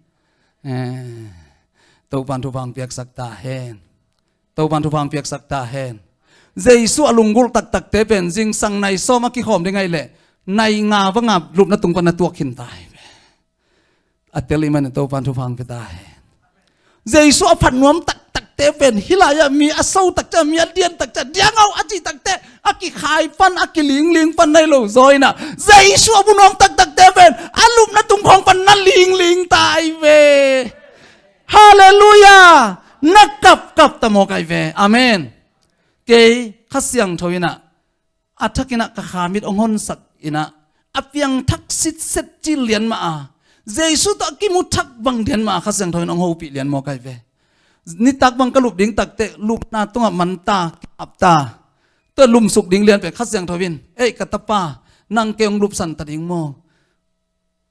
Eh, Topan thupha hong piaksak ta hen. Topan thupha hong piaksak ta hen. Jesu a lunggulh taktakte pen zingsang nai sawm a kikhawm ding ahih leh nai nga banga lupna tung pan na tuak khin ta hi ve. A tel i man in Topan thupha hong pia ta hen. Jesu a phat nuam taktak takte pen hih lai-ah mi a so takciang, mi a dian takciang, diang aw a cih takte a kikhai pan, a kilingling pan nai lo zaw inah, Jesu a bunuam taktakte pen a lupna tung khawng pan na lingling ta ai ve. Halleluiah. Na kapkap ta mawk ai ve. Amen. Kei Kha Siangtho inah a thak inah ka khamit hong honsak inah a piangthak sitset ci lian mah a, Jesu tawh a kimu thak bang lian mah a Kha Siangtho in hong hopih lian mawk ai ve. Nitak bang ka lup ding takte lupna tungah manta, kiapta, tua lumsuk ding lian pen Kha Siangtho in, "Ei ka tapa, nang kei hong lupsan ta ding maw?"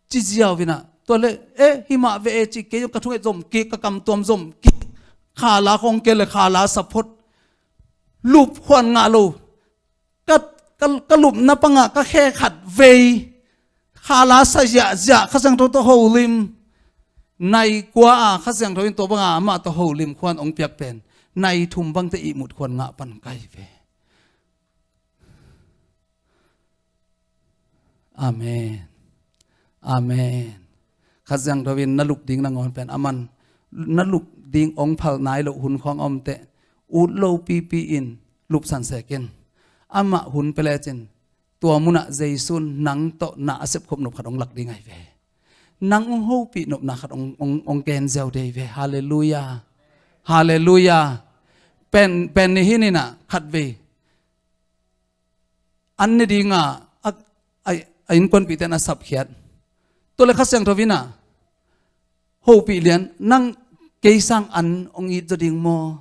Ci ziau inah, tua le, "Eh, himah ve e," ci, kei zong ka thunget zom kik, ka kamtuam zom kik, khala khawng kei le khala sa phot, lup khuan ngah lo. Ka, ka, ka lupna pangah ka khe khat vei khala sa ziahziah, Kha Siangtho tawh holim. Nai kua a Kha Siangtho in tua banga amah tawh holim khuan hong piak pen nai thum bangte ihmut khuan ngah pan kai ve. Amen. Amen. Kha Siangtho in na lup ding nangawn pen aman na lup ding hong phal nai loh hun khawng a om teh, ut lo pipi in lupsan sek in. Amah hun pia lecin tua munah Jesu in nang tawh na a sepkhop nop khat hong lak ding ai ve. Nang hong hopih nopna khat hong, hong, hong gen ziau dei ve. Halleluiah. Halleluiah. Pen, pen nihin inah khat vei an ne dinga a, a, a innkuanpihte na sapkhiat. Tua le Kha Siangtho inah hopih lian, "Nang kei sang an hong it zaw ding maw?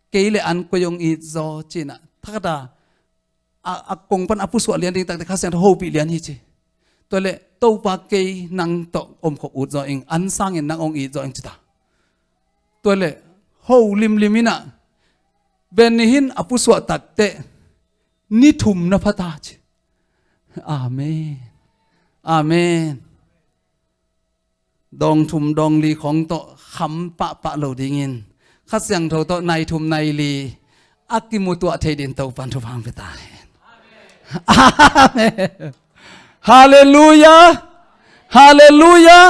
Kei le an koi hong it zaw?" ci inah thakhat a, a, a kong pan a pusuah lian ding takte Kha Siangtho hopih lian hi ci. Tua le, "Topa, kei nang tawh omkhop ut zaw ing, an sangin nang hong it zaw ing," ci ta. Tua le, ho limlim inah, pen nihin a pusuah takte ni thum na pha ta ci. Amen. Amen. Dawng thum dawng li khawng tawh kham pahpah lo dingin Kha Siangtho tawh nai thum nai li a kimutuah thei din Topan thupha hong pia ta hen. Amen. Halleluiah. Halleluiah.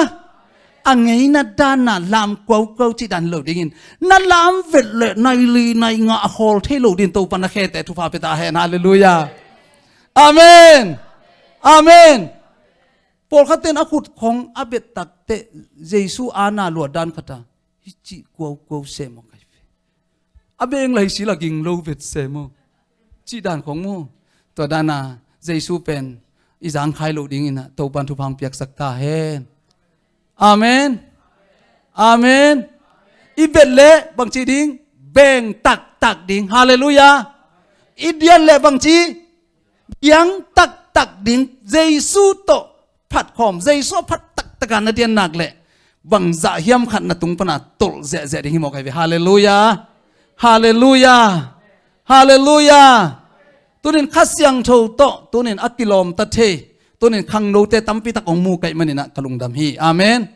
A ngeina dana lam kuaukuau cih dan lo dingin na lam vet le nai li nai nga a khawl thei lo din Topan a khete thupha pia ta hen. Halleluiah. Amen. Amen. Pawlkhat ten a khut khawng a bet takteh Jesu ana luat dan khata, hih cih kuaukuau se maw kai ve. A beng lai sila ging lo vet se maw, cih dan khawng maw. Tua dana Jesu pen i zangkhai loh dingin ah Topan thupha hong piaksak ta hen. Amen. Amen. I bet leh bangci ding, beng taktak ding. Halleluiah. I dian leh bangci, biang taktak ding. Jesu tawh phatkhawm, Jesu a phat taktak a na dian nak leh bangzah hiam khat na tung pana tolh ziahziah ding hi mawk ahi ve. Halleluiah. Halleluiah. Halleluiah. Tunin Kha Siangtho tawh tunin a kilawmta thei, tunin khangnote tampitak hong mu kaih manin ah ka lungdam hi. Amen.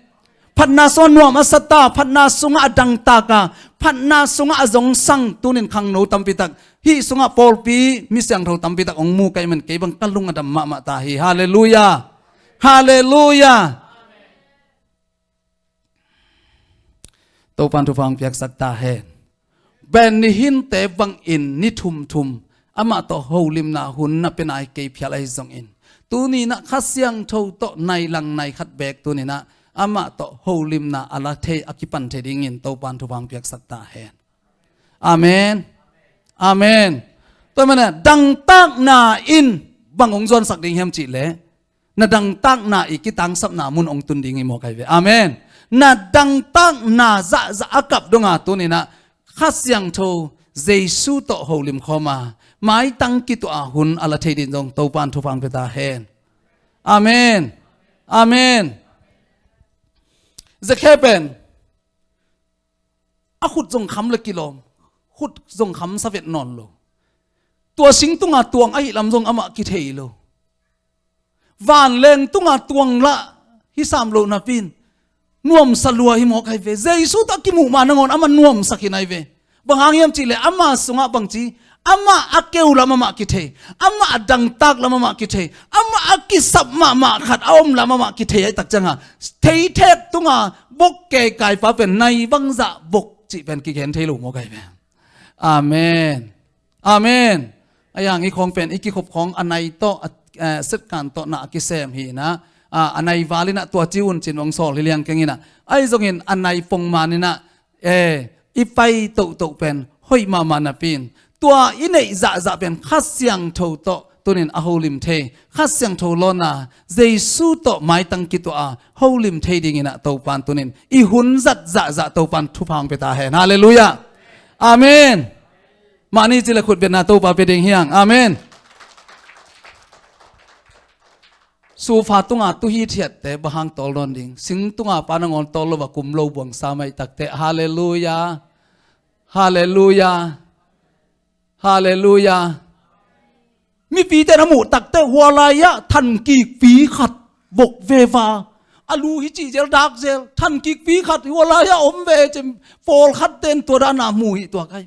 Phatna sungah nuam a sa ta, phatna sungah a dangtak a, phatna sungah a zongsang tunin khangno tampitak, hih sungah pawlpi mi siangtho tampitak hong mu kaih man kei bang ka lung a dam mahmah ta hi. Halleluiah. Halleluiah. Topan thupha hong piaksak ta hen. Pen nihinte bangin ni thumthum amah tawh holimna hun na pia nai kei phial ahi zongin, tuninah Kha Siangtho tawh nai lang nai khat beek tuninah amah tawh holimna a la thei, a kipan thei dingin Topan thupha hong piaksak ta hen. Amen. Amen. Tua manah dangtakna in bang hong zuansak ding hiam cihleh, na dangtakna i kitangsapna mun hong tun ding hi mawk ahi ve. Amen. Na dangtakna zahzah a kap donga tuninah Kha Siangtho Jesu tawh holim khawma maitang kituah a hun a la thei din zong Topan thupha hong pia ta hen. Amen. Amen. Zakhe pen a khut zong kham le kilawm, khut zong kham sa vet nawn lo. Tua sing tunga tuang ahi lam zong amah kithei lo. Vanleng tunga tuang lah hi sam lo napi in nuamsa lua hi mawk ahi ve. Jesu tawh a kimuh ma nangawn amah nuamsak hi nai ve. Bang hang hiam cihleh ama sungah bangci, amah a keu lam amah kithei, amah a dangtak lam amah kithei, amah a kisap mahmah khat a om lam amah kithei ahi tak cianga, theithek tunga bok kekaipa pen nai bangzah bok cih pen kigen thei lo maw kai pen. Amen. Amen. A yang i khawng pen i kikhop khawng a nai tawh, a, eh, setkan tawh na a kisem hi inah, a, a nai val inah tua ci un cin hong sawl hi liang keng inah. Ahi zongin a nai pongman inah, eh, i pai tohtoh pen hoih mahmah napi in tua i neih zahzah pen Kha Siangtho tawh tunin a holim thei, Kha Siangtho lawnna Jesu tawh maitang kituah a holim thei ding inah Topan tunin i hun zat zahzah Topan thupha hong pia ta hen. Halleluiah. Amen. Mahni ci le khut betna Topa pia ding hi hang. Amen. Sufa tunga tu hithiatte bang hang tawl nawn ding? Sing tunga pa nangawn tawl lo a kum lo buang sa mai takte. Halleluiah. Halleluiah. Halleluiah. Mipite na muh takte hua lai-ah thankikpi khat vok veva, a lu hi cih zel dak zel, thankikpi khat hua lai-ah om ve cem, pawlkhat ten tua dana mu hi tua kai.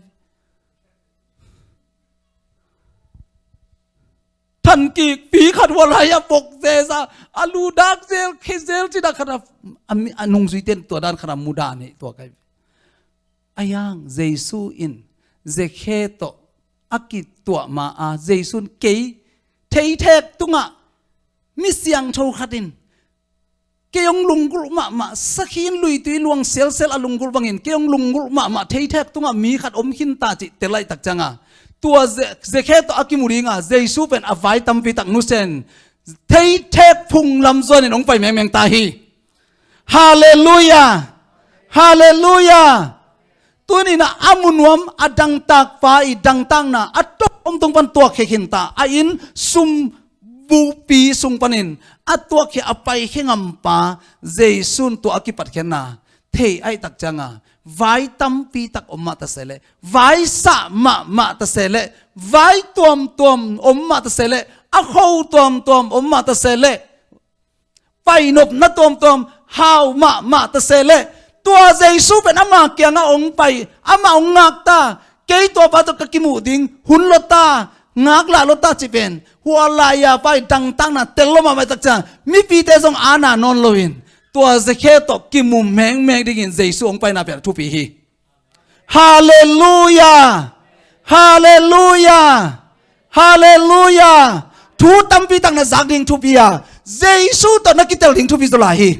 Thankikpi khat hua lai-ah vok zeza, a lu dak zel, khe zel ci dak khat a, a mi-, a nungzui ten tua dan khat a mu dan hi tua kai. A yang Jesu in Zekhe tawh a kituah ma-a Jesu in kei theithek tungah mi siangtho khat in kei hong lunggulh mahmah, sakhi in luitui luang sialsial a lunggulh bangin kei hong lunggulh mahmah, theithek tungah mi khat om khin ta cih tel laihtak cianga tua Ze-, Zekhe tawh a kimu dinga Jesu pen a vai tampi tak nusen theithek phunglam zuanin hong pai mengmeng ta hi. Halleluiah. Halleluiah. Tuninah a mu nuam a dangtakpa i dangtakna a tok om tung pan tuakkhia khinta a inn sum bupi sung panin a tuakkhia a paikhia ngampa Jesu in tua a kipatkhiatna thei ahih tak cianga vai tampi tak om mah ta se leh, vai sah mahmah ta se leh, vai tuamtuam om mah ta se leh, a kho tuamtuam om mah ta se leh, painopna tuamtuam hau mahmah ta se leh, tua Jesu pen ama kiangah hong pai, amah hong ngakta, kei tuapa tawh ka kimuh ding hun lota, ngaklah lota ci pen hua lai-a pai dangtakna tel lo mahmah tak ciang mipite zong ana nawn loin tua Zekhe tawh kimu mengmeng dingin Jesu hong paina pen a thupi hi. Halleluiah. Halleluiah. Halleluiah. Thu tampi tak na zak ding thupi a, Jesu tawh na kitel ding thupi zaw lai hi.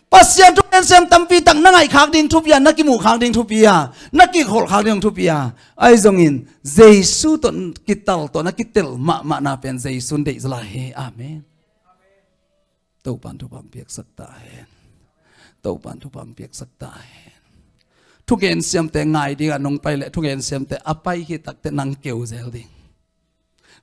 Pasian thungensiam tampi tak na ngaihkhak ding thupi a, na kimuhkhak ding thupi a, na kikholhkhak ding thupi a, ahi zongin Jesu tawh kital tawh na kitel mahmahna pen Jesu in deih zaw lai hi. Amen. Topan thupha hong piaksak ta hen. Topan thupha hong piaksak ta hen. Thugen siamte ngai dingah nong pai leh thugen siamte a pai khit takte nang keu zel ding.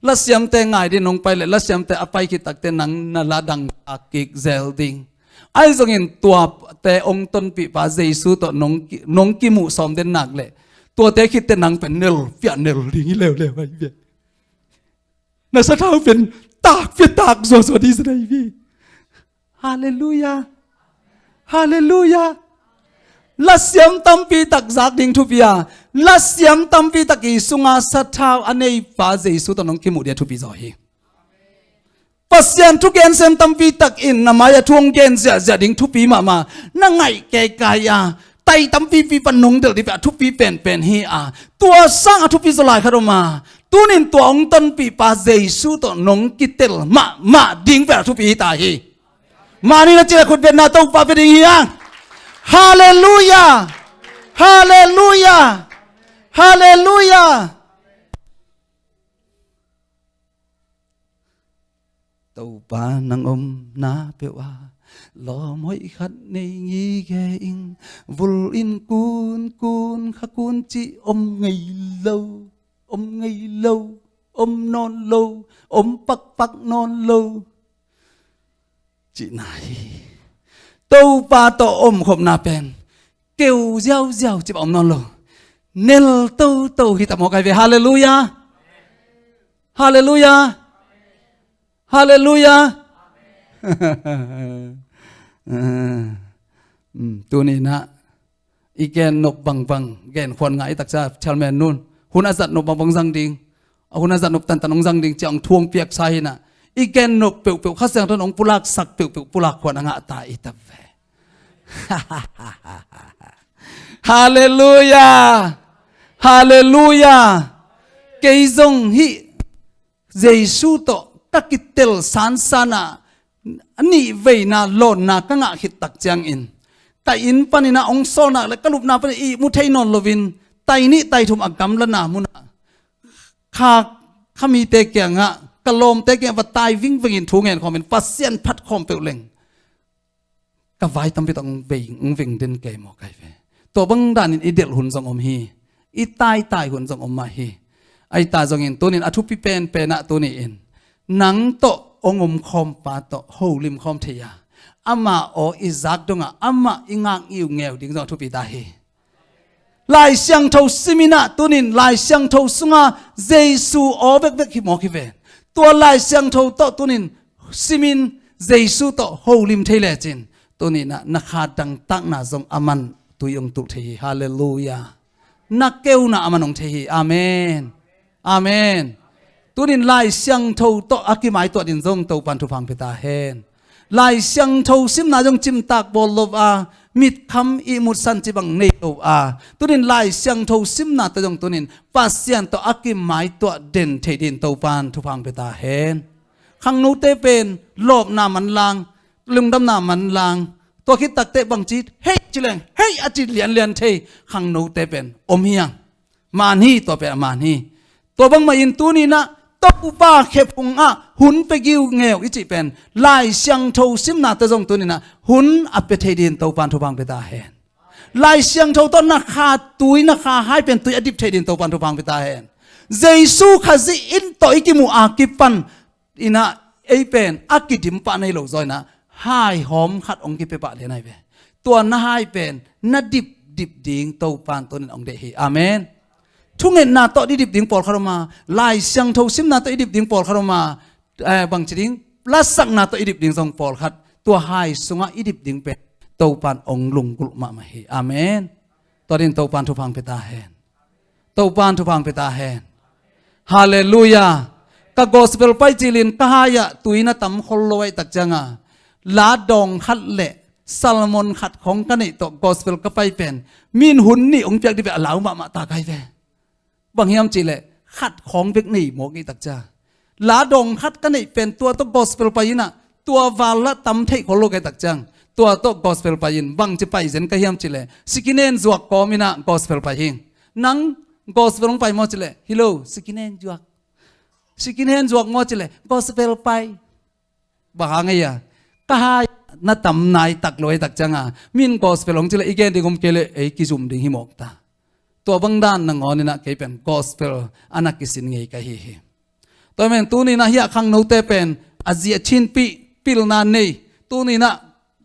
Lasiamte ngai ding nong pai leh lasiamte a pai khit takte nang na la dang a kik zel ding. Ahi zongin tuate hong tonpihpa Jesu tawh nong ki-, nong kimuh sawm den nak leh tuate khitte nang pen nel piah nel ding hi leuleu ahi ve. Na sathau pen tak pia tak zuazua ding sa dai vi. Halleluiah. Halleluiah. Lasiam tampi tak zak ding thupi a, lasiam tampi tak i sunga sathau a neipa Jesu tawh nong kimuh dia thupi zaw hi. Pasian thugensiam tampi tak in na mai-ah thu hong gen ziahziah ding thupi mahmah. Na ngaih keikai a tai tampipi pan nong delh dih peh a thupi penpen hi a, tua sang a thupi zaw lai khat om a, tunin tua hong tonpihpa Jesu tawh nong kitel mahmah ding peh a thupi hi ta hi. Mahni na cih a khutbetna Topa pia ding hi a. Halleluiah. Halleluiah. Halleluiah. Topa nang omna peuh ah lawm hoih khat nei ngike ing. Vul in kun kun kha kun cih om ngei lo, om ngei lo, om nawn lo, om pakpak nawn lo cihna hi. Topa tawh omkhopna pen keu ziauziau cih bang om nawn lo. Nel toto hi ta maw kai ve. Halleluiah. Halleluiah. Halleluiah. Tuninah i gen nop bangbang gen khuan ngah i taksa chalmen nun hun a zat nop bangbang zang ding. A hun a zat nop tantan hong zang ding ciang thuang piaksa hinah i gen nop peuhpeuh Kha Siangtho in hong pulaksak peuhpeuh pulak khuan a ngah ta i ta ve. Halleluiah. Halleluiah. Kei zong hih Jesu tawh ka kitel sansan ah a nih veina lawnna ka ngah khit tak ciangin ka inn panin ah hong sawlna le ka lupna panin ihmu thei nawn loin tai nih tai thum a gamlana munah kha, kha mite kiangah ka lawmte kiangah va tai vingvengin thu ngen khawmin Pasian phat khawm peuh leng ka vai tampi tak hong veng, hong veng den kei maw kai ve. Tua bang danin i delh hun zong om hi. I taitai hun zong om mah hi. Ahi ta zongin tunin a thupi penpen ah tuni-in nang tawh hong omkhawmpa tawh holimkhawm thei a, amah aw i zak dongah amah i ngak i ngeu ding zong a thupi ta hi. Lai Siangtho simin ah tunin Lai Siangtho sunga Jesu aw bekbek hi mawk hi ve. Tua Lai Siangtho tawh tunin simin Jesu tawh holim thei lecin tuninah na kha dangtakna zong a man tui hong tulh thei hi. Halleluiah. Na keuna a man hong thei hi. Amen. Amen. Tunin Lai Siangtho tawh a kimaituah din zong Topan thupha hong pia ta hen. Lai Siangtho simna zong cimtak bawl lo a, mitkham ihmut san cibang nei lo a, tunin Lai Siangtho simna tawh zong tunin Pasian tawh a kimaituah den thei din Topan thupha hong pia ta hen. Khangnote pen lawpna manlang, lungdamna manlang, tua khit takte bangci hei ci leng hei a ci lianlian thei khangnote pen om hi hang. Man hi, tua pen a man hi. Tua bangmah in tuninah Topa khephung ah hun pia giu ngeu i cih pen Lai Siangtho simna tawh zong tuninah hun a pia thei din Topan thupha hong pia ta hen. Lai Siangtho tawh na kha tui, na kha hai pen tui a dip thei din Topan thupha hong pia ta hen. Jesu Khazih in tawh i kimuh a kipan inah ei pen a kidim pah nei lo zaw inah hai hawm khat hong kipia pah lian ahi ve. Tua na hai pen na dipdip ding Topan tunin hong deih hi. Amen. Thungetna tawh i dip ding pawlkhat om a, Lai Siangtho simna tawh i dip ding pawlkhat om a, eh, bangci ding, lasakna tawh i dip ding zong pawlkhat, tua hai sungah i dip ding pen Topan hong lunggulh mahmah hi. Amen. Tua din Topan thupha hong pia ta hen. Topan thupha hong pia ta hen. Halleluiah. Ka gospel pai cilin ka hai-ah tui na tam khol lo ahih tak cianga la dawng khat le salmon khat khawng ka neih tawh gospel ka pai pen min hun nih hong piak dih ve a lau mahmah ta kai ve. Bang hiam cihleh khat khawng bek nei mawk nih tak cia. La dawng khat ka neih pen tua tawh gospel pai inah tua val la tam theih khol lo kai tak ciang tua tawh gospel pai in bangci pai zen ka hiam cihleh sikinen zuak kawm inah gospel pai hing. Nang gospel hong pai maw cihleh hi lo, sikinen zuak. Sikinen zuak maw cihleh gospel pai. Bang hang ei a ka hai na tam nai tak lo ei tak cianga min gospel hong cihleh i gen ding om kei leh ei kizum ding hi mawk ta. Tua bang dan nangawn inah kei pen gospel a na kisin ngei ka hi hi. Tua men tuninah hiah khangnote pen a zia chinpih pilna nei tuninah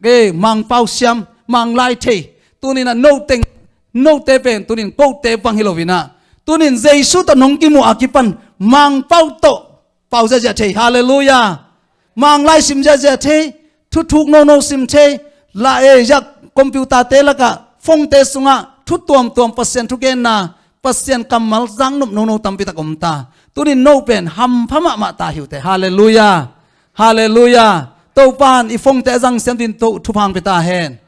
e Mangpau siam Manglai thei tuninah noteng note pen tunin kote bang hi lo inah tunin Jesu tawh nong kimuh a kipan Mangpau tawh pau ziazia thei. Halleluiah. Manglai sim ziazia thei, thuthuk nono sim thei, la e ziak computer te lakah phone te sungah thu tuamtuam Pasian thugenna Pasian kammal zangnop nono tampi tak om ta. Tunin no pen hampha mahmah ta hi uh teh. Halleluiah. Halleluiah. Topan i phone te a zang siam din to thupha hong pia ta hen.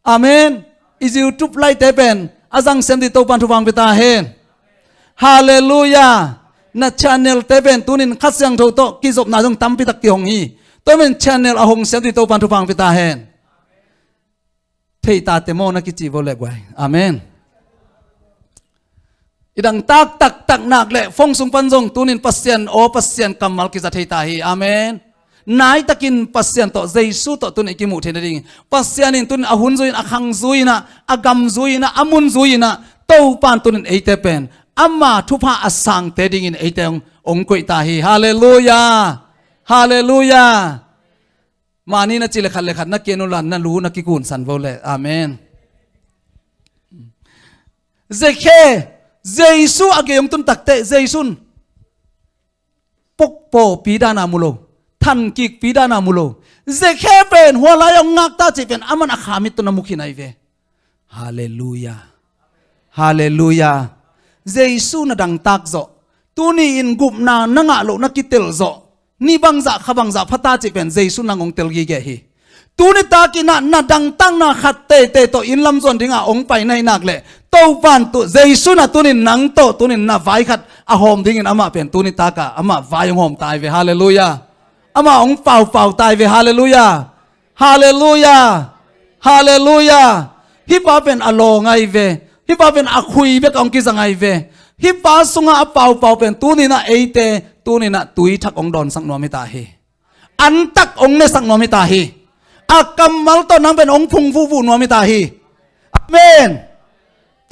Amen. I YouTube live te pen a zang siam dih Topan thupha hong pia ta hen. Halleluiah. Na channel te pen tunin Kha Siangtho tawh kizopna zong tampi tak kihong hi. Tua men channel a hong siam dih Topan thupha hong pia ta hen. Thei ta te maw na kici vo le guai. Amen. I dang taktak taknak le phone sung pan zong tunin Pasian aw Pasian kammal kiza thei ta hi. Amen. Naitakin Pasian tawh Jesu tawh tunin i kimuh theih nading Pasian in tunin a hun zui in a khang zui in a gam zui in a mun zui in Topan tunin eite pen ama thupha a sangte dingin eite hong, hong koih ta hi. Halleluiah. Halleluiah. Mani na ci le khat le khat na kian uh la na lu na kikunsan vo le. Amen. Zekhe Jesu a gei hong tun takte Jesu in pokpawpi dana mu lo, thankikpi dana mu lo. Zekhe pen hua lai hong ngakta cih pen aman a kha mit tawh na mu khin ahi ve. Halleluiah. Halleluiah. Jesu na dangtak zawh. Tuni in gupna na ngah loh na kitel zawh. Ni bangzah kha bangzah phata cih pen Jesu nang hong tel gige hi. Tuni takin ah na dangtakna khat teitei tawh inn lam zuan dingah hong pai na hih nak leh, Topan tu Jesu in ah tunin nang tawh tunin na vai khat a hawm dingin amah pen tuni takah amah vai hong hawm ta hi ve. Halleluiah. Amah hong paupau ta hi ve. Halleluiah. Halleluiah. Halleluiah. Hih pa pen a lawng ahi ve. Hih pa pen a khui bek hong kizang ahi ve. Hih pa sungah a paupau pen tuninah eite tuninah tui thak hong dawnsak nuam hi ta hi. Antak hong nesak nuam hi ta hi. A kammal tawh nang pen hong phungvuhvuh nuam hi ta hi. Amen.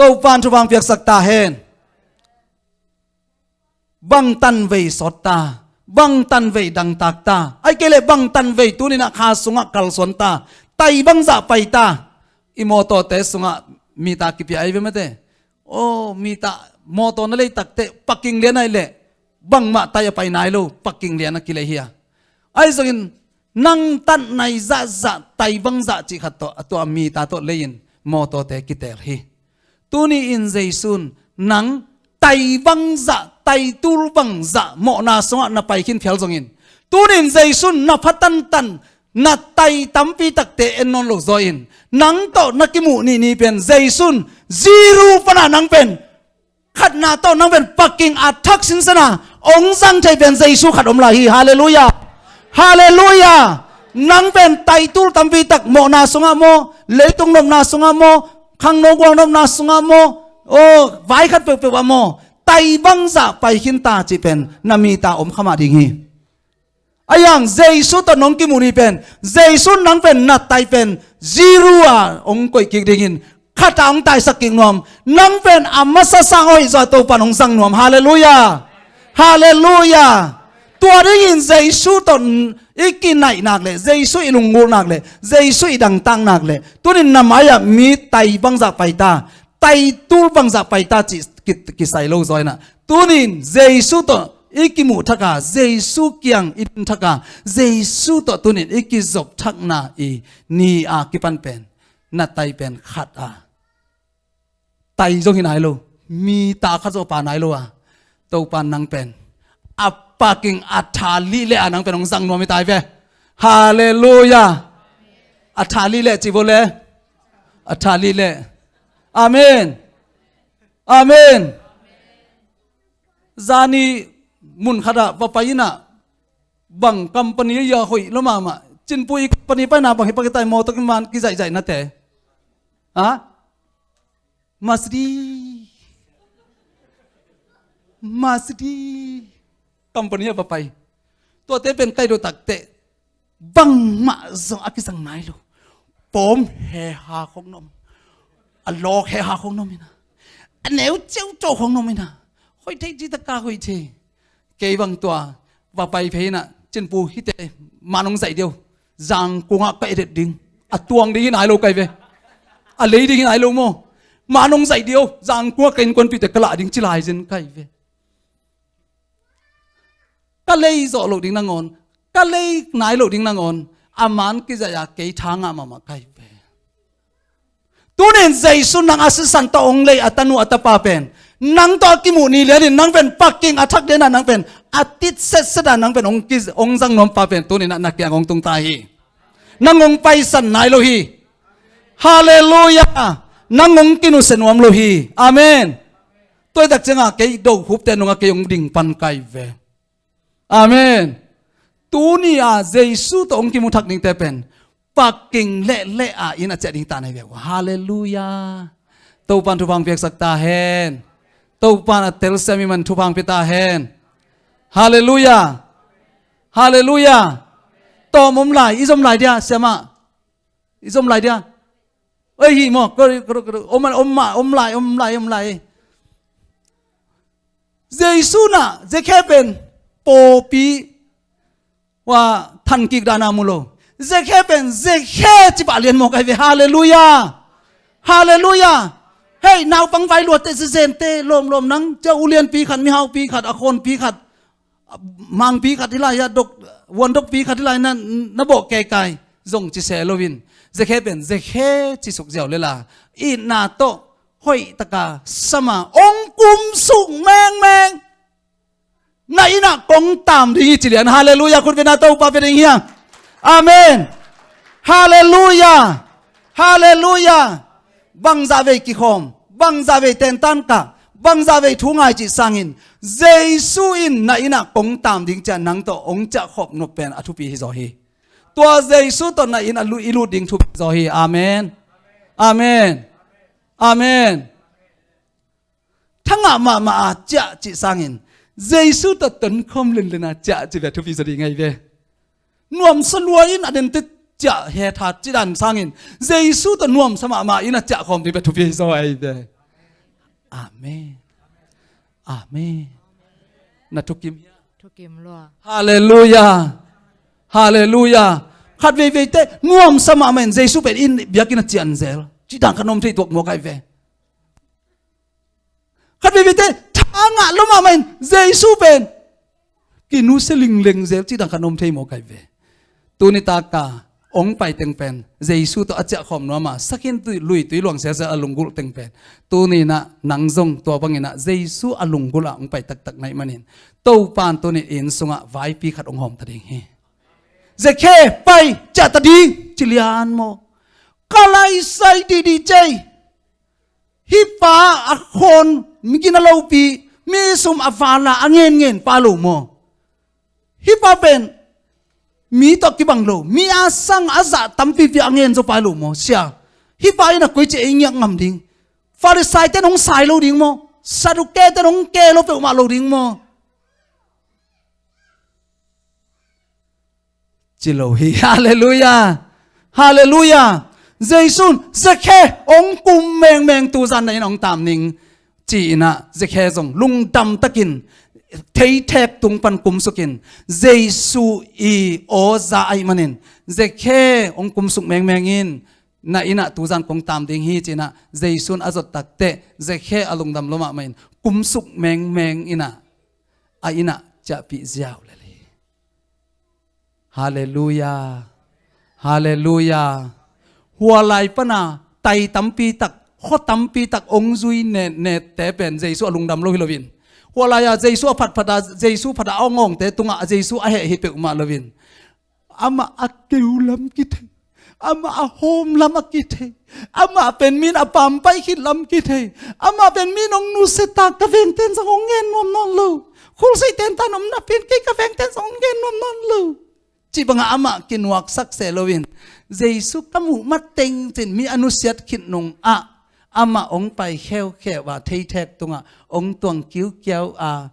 Topan thupha hong piaksak ta hen. Bang tanvei sawt ta, bang tanvei dangtak ta, ahih kei leh bang tanvei tuninah kha sungah kalsuan ta, tai bangzah pai ta. I mawtawte sungah mita kipia ahi ve mate. Aw, mita mawtaw na lei takteh parking lian ahih leh bangmah tai a pai nai lo, parking lian a kilei hi a. Ahi zongin nang tat nai zahzah tai bangzah cih khat tawh a tua mita tawh lei-in mawtawte kiteel hi. Tuni-in Jesu in nang tai bangzah, tai tul bangzah mawhna sungah na pai khin phial zongin, tuni-in Jesu in na pha tantan, na tai tampi takte en nawn lo zaw in, nang tawh na kimuh nihni pen Jesu in zero pana nang pen khatna tawh nang pen parking a thak sinsena hong zang thei pen Jesu khat om lai hi. Halleluiah. Halleluiah. Nang pen tai tul tampi tak mawhna sungah maw, leitung nopna sungah maw, khangno gual nopna sungah maw, aw, vai khat peuhpeuh ah maw, tai bangzah pai khin ta cih pen na mita om kha mah ding hi. Ahi hang Jesu tawh nong kimuh ni pen, Jesu in nang pen na tai pen zero ah hong koih kik dingin, khat ah hong taisak kik nuam. Nang pen a masa sang aw hi zaw a Topan hong zang nuam. Halleluiah. Halleluiah. Tua dingin Jesu tawh i kinaih nak leh, Jesu i lunggulh nak leh, Jesu i dangtak nak leh, tunin na mai-ah mi tai bangzah pai ta, tai tul bangzah pai ta cih ki, kisai lo zaw inah, tunin Jesu tawh i kimuh thak a, Jesu kiang i din thak a, Jesu tawh tunin i kizop thakna i ni a kipan pen, na tai pen khat a tai zong hi nai lo, mita khat zong pha nai lo a, Topan nang pen a parking a tha lih leh a nang pen hong zang nuam hi ta hi ve. Halleluiah. A tha lih leh ci vo le. A tha lih leh. Amen. Amen. Zani mun khat ah va pai inah, bang company a hoih lo mahmah, Cinpu i company paina bang hi pak i tai maw, tawh kiman kizaihzaih nate. Ha? Mercedes. Mercedes company ah va pai. Tuate pen kai do takteh bangmah zong a kizang nai lo. Pawm heha khong nom, a lawk heha khong nom inah, a neu ceucau khong nom inah, hoih thei, ci taka hoih thei. Kei bang tua va pai phei inah, Cinpu hite man hong zaih dih o, Zangkung ah ka et ding, a tuang ding hi nai lo kai ve. A lei ding hi nai lo maw. Man hong zaih dih o, Zangkung ah ka innkuanpihte ka lah ding ci lai zin kai ve. Ka lei zawh loh ding nangawn, ka lei nai loh ding nangawn, a man kizaih a kei tha ngah mahmah kai ve. Tunin Jesu nang a sisan tawh hong lei a tanu a tapa pen, nang tawh a kimuh ni lianin nang pen parking a thak denah nang pen a tit setset a nang pen hong ki, hong zang nuam pa pen tuninah na kiang hong tung ta hi. Nang hong paisan nai lo hi. Halleluiah. Nang hong kinusia nuam lo hi. Amen. Tua i tak ciangah kei do khupte nungah kei hong ding pan kai ve. Amen. Tuni a Jesu tawh hong kimu thak dingte pen parking lehleh a inn a ciah ding ta na hi ve. Halleluiah. Topan thupha hong piaksak ta hen. Topan a telsiam i man thupha hong pia ta hen. Halleluiah. Halleluiah. Tawm om lai, i zom lai dia siamah. I zom lai dia. Oi hi maw, ka, ka, ka, om, om, om lai, om lai, om lai. Jesu na Zekhe pen pawlpi wa thankik dana mu lo. Zekhe pen Zekhe cipah lian mawk ahi ve. Halleluiah. Halleluiah. Hei, naupang vai luatte, zizente, lawmlawm nang cia ulianpi khat, mihaupi khat, a khawnpi khat, mangpi khat hi lai a, dok, vuandokpi khat hi lai na, na bawh keikai zong ci se loin, Zekhe pen Zekhe ci suk ziau lela, itna tawh hoih taka sama hong kum suk mengmeng. Na innah kong tam ding hi ci lian. Halleluiah. Khut beng na Topa pia ding hi a. Amen. Halleluiah. Halleluiah. Bangzah vei kikhawm, bangzah vei tentan kah, bangzah vei thu ngai cih sangin Jesu in na innah kong tam ding ciah nang tawh hong ciahkhop nop pen a thupi hi zaw hi. Tua Jesu tawh na inn a lut, i lut ding thupi zaw hi. Amen. Amen. Amen. Thangah mahmah a ciah cih sangin Jesu tawh tonkhawm lenlen a ciah cih ve thupi zaw ding ahi ve. Nuamsa lua in a dente ciah hethat cih dan sangin Jesu tawh nuamsa mahmah in a ciahkhawm ding ve thupi zaw ahi ve. Amen. Amen. Na thukim hia? Thukim lua. Halleluiah. Halleluiah. Khat veiveite nuamsa mahmah in Jesu pen inn biakinn a cian zel cih dan khat na om thei tuak mawk ahi ve. Khat veiveite thangah lua mahmah in Jesu pen kinusia lingleng zel cih dan khat na om thei mawk ahi ve. Tuni taka hong pai teng pen Jesu tawh a ciahkhawm nuam a, sakhin tui, lui tui luang siasia a lunggulh teng pen tuni inah nang zong tua banginah Jesu a lunggulh ah hong pai taktak na hih manin Topa in tuni inn sungah vaipi khat hong hawm ta ding hi. Zekhe, pai, ciah ta ding ci lian maw? Ka laisai dihdih cei. Hih pa a khawn, mi gina lopi, mi sum a vala a ngenngen pa lo maw? Hih pa pen mi tawh kibang lo, mi a sang a zah tampipi a ngen zaw pa lo maw? Sia, hih pa in a koici ei ngiak ngam ding? Farisai ten hong sai lo ding maw? Saduke ten hong ke lo peuhmah lo ding maw? Ci lo hi. Halleluiah. Halleluiah. Jesu in Zekhe, hong kum mengmeng, tuzan na inn hong tam ning ci inah Zekhe zong lungdam takin theithek tung pan kumsukin Jesu i aw za ahih manin Zekhe hong kumsuk mengmeng in, na innah tuzan kong tam ding hi ci inah Jesu in a zot takteh Zekhe a lungdam lua mahmah in kumsuk mengmeng inah a innah ciahpih ziau lel hi. Halleluiah. Halleluiah. Hua lai pana tai tampi tak, khua tampi tak hong zui netnette pen Jesu a lungdam lo hi loin, hua lai-a Jesu a phatphat a, Jesu phat a hong awngte tungah Jesu a heh hi peuhmah loin, amah a keu lam kithei, amah a hawm lam a kithei, amah pen min a pampaih khit lam kithei, amah pen min hong nusia ta, ka vengten zong hong ngen nuam nawn lo, khulsei tentan om napi in kei ka vengten zong hong ngen nuam nawn lo cih bangah amah kinuaksak se loin, Jesu ka muh mateng cin mi a nusiat khit nungah amah hong pai kheukheu a, theithek tungah hong tuang kiukiau a,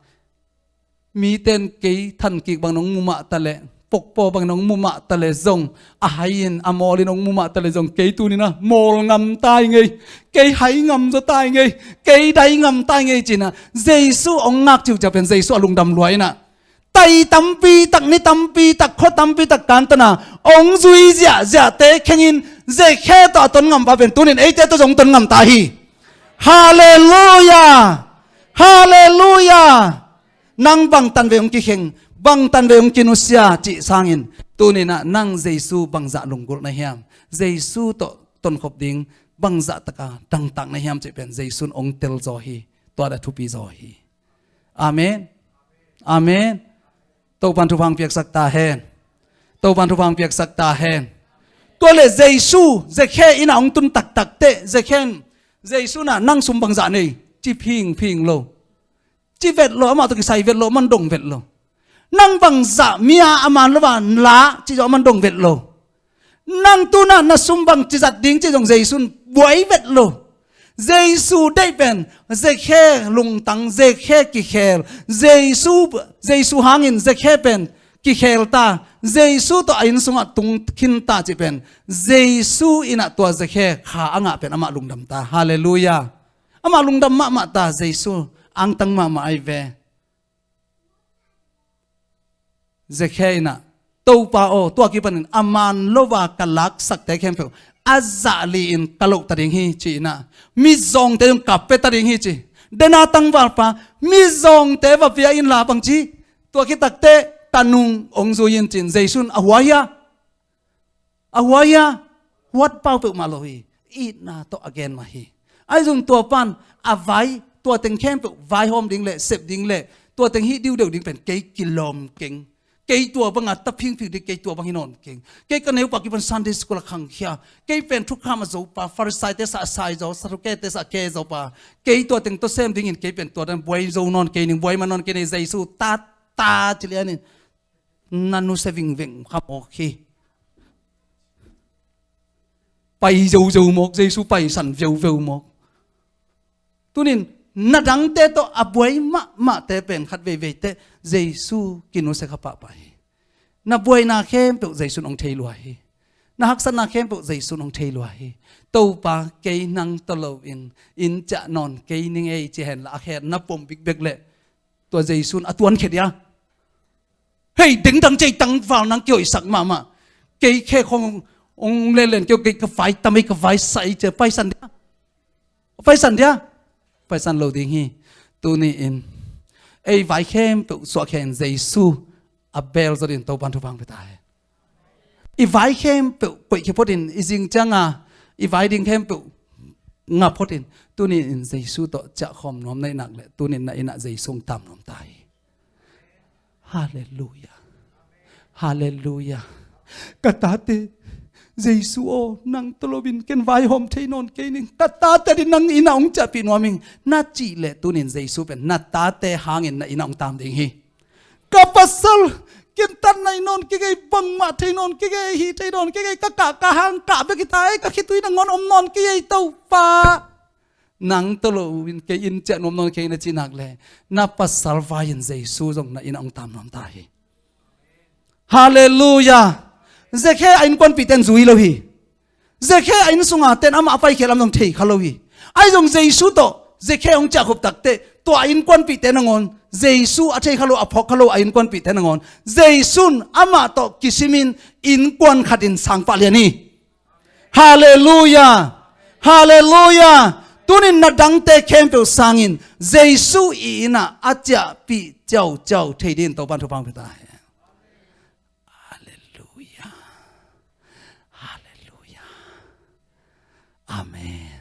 miten kei thankik bang nong mu mah ta leh, pokpaw bang nong mu mah ta leh zong, a hai-in a mawlin hong mu mah ta leh zong, kei tuninah mawl ngam tai ngei, kei hai ngam zaw tai ngei, kei dai ngam tai ngei cinah Jesu hong ngak ciucia pen Jesu a lungdam lua inah tai tampi tak, ni tampi tak, khua tampi tak kantana hong zui ziahziahte khengin Zekhe tawh a ton ngam pa pen tunin eite tawh zong ton ngam ta hi. Halleluiah. Halleluiah. Nang bangtan vei hong kikheng, bangtan vei hong kinusia cih sangin tuninah nang Jesu bangzah lunggulh na hiam? Jesu tawh tonkhop ding bangzah taka dangtak na hiam cih pen Jesu in hong tel zaw hi. Tua dah thupi zaw hi. Amen. Amen. Topan thupha hong piaksak ta hen. Topan thupha hong piaksak ta hen. Tua le Jesu Zekhe innah hong tun taktak teh Zekhe in Jesu inah nang sum bangzah nei ci phingphing lo. Ci vet lo, amah tawh kisai vet lo, aman dong vet lo. Nang bangzah mi-a a man lo a la ci zong aman dong vet lo. Nang tunah na sum bangci zat ding ci zong Jesu in buai vet lo. Jesu deih pen Zekhe lungtang, Zekhe kikhel, Jesu, Jesu hangin Zekhe pen kikhel ta, Jesu tawh a inn sungah tung khin ta cih pen Jesu innah tua Zekhe kha a ngah pen amah lungdam ta. Halleluiah. Amah lungdam mahmah ta, Jesu angtang mahmah ahi ve. Zekhe innah, Topa aw, tua kipanin a man lo a ka laksakte khempeuh a zah li-in ka loh ta ding hi ci innah, mizawngte zong ka pia ta ding hi ci. Dena tangvalpa, mizawngte va pia inla bangci, tua khit takteh ka nung hong zui in ci-in Jesu in a hua hia? A hua hia? Huat pau peuhmah lo hi. Itna tawh a gen mah hi. Ahi zong tua pan a vai, tua teng khempeuh vaihawm ding le sep ding le tua teng hih diudeuh ding pen kei kilawm keng. Kei tua banga ta phingphing ding, kei tua bang hi nawn keng. Kei ka neupa kipan Sunday school a khangkhia. Kei pen thukham a zopa, Pharisee-te sa a sai zo, Sadducee-te sa a ke zopa. Kei tua teng tawh sem dingin kei pen tua dan buai zo nawn kei ning, buai man nawn kei ning, Jesu ta ta ci lianin. Na nusia vingveng kha mawk hi. Pai zozo mawk, Jesu paisan veuveu mawk. Tunin na dangte tawh a buai mahmahte pen khat veivei teh Jesu kinusia kha pahpah hi. Na buaina khempeuh Jesu in hong thei lua hi. Na haksatna khempeuh Jesu in hong thei lua hi. Topa, kei nang tawh loin inn ciah nawn kei ning ei ci henla a khen na pom bikbek leh tua Jesu in a tuankhia dia. Hei, dengdang cei tangval nang kihoihsak mahmah. Kei khe khong hong lenlen keu, kei ka vai tam ei, ka vai sa ei ci-a paisan dia. Paisan dia. Paisan lo ding hi. Tuni-in ei vai khempeuh suahkhia in Jesu a beel zaw dingin Topan thupha hong pia ta hen. I vai khempeuh koihkhia photin, i zing cianga i vai ding khempeuh ngah photin, tuni-in Jesu tawh ciahkhawm nuam na hih nak leh, tuni-in na innah Jesu hong tam nuam ta hi. Halleluiah. Halleluiah. Ka tate, Jesu aw, nang tawh loin ken vaihawm thei nawn kei ning. Ka tate adingin nang innah hong ciahpih nuam ing, na cih leh, tuni-in Jesu pen na tate hangin na innah hong tam ding hi. Ka pasal, ken tat nai nawn kei, bangmah thei nawn kei, hih thei nawn kei, ka kah ka hang kah bek hi ta ei, ka khitui nangawn om nawn kei ei Topa. Nang tawh loin kei inn ciah nuam nawn kei na cih nak leh, na pasal vai-in Jesu zong na innah hong tam nuam ta hi. Halleluiah. Zakhe a innkuanpihte in zui lo hi. Zakhe a inn sunga ten amah a paikhia lam zong thei kha lo hi. Ahi zong Jesu tawh Zakhe hong ciahkhup takteh tua a innkuanpihte nangawn, Jesu a thei kha lo, a phawk kha lo a innkuanpihte nangawn, Jesu in amah tawh kisimin innkuan khatin sang pah lian hi. Halleluiah. Halleluiah. Tunin na dangte khempeuh sangin Jesu i innah a ciahpih ciauciau thei dingin Topan thupha hong pia ta hen. Halleluiah. Halleluiah. Amen.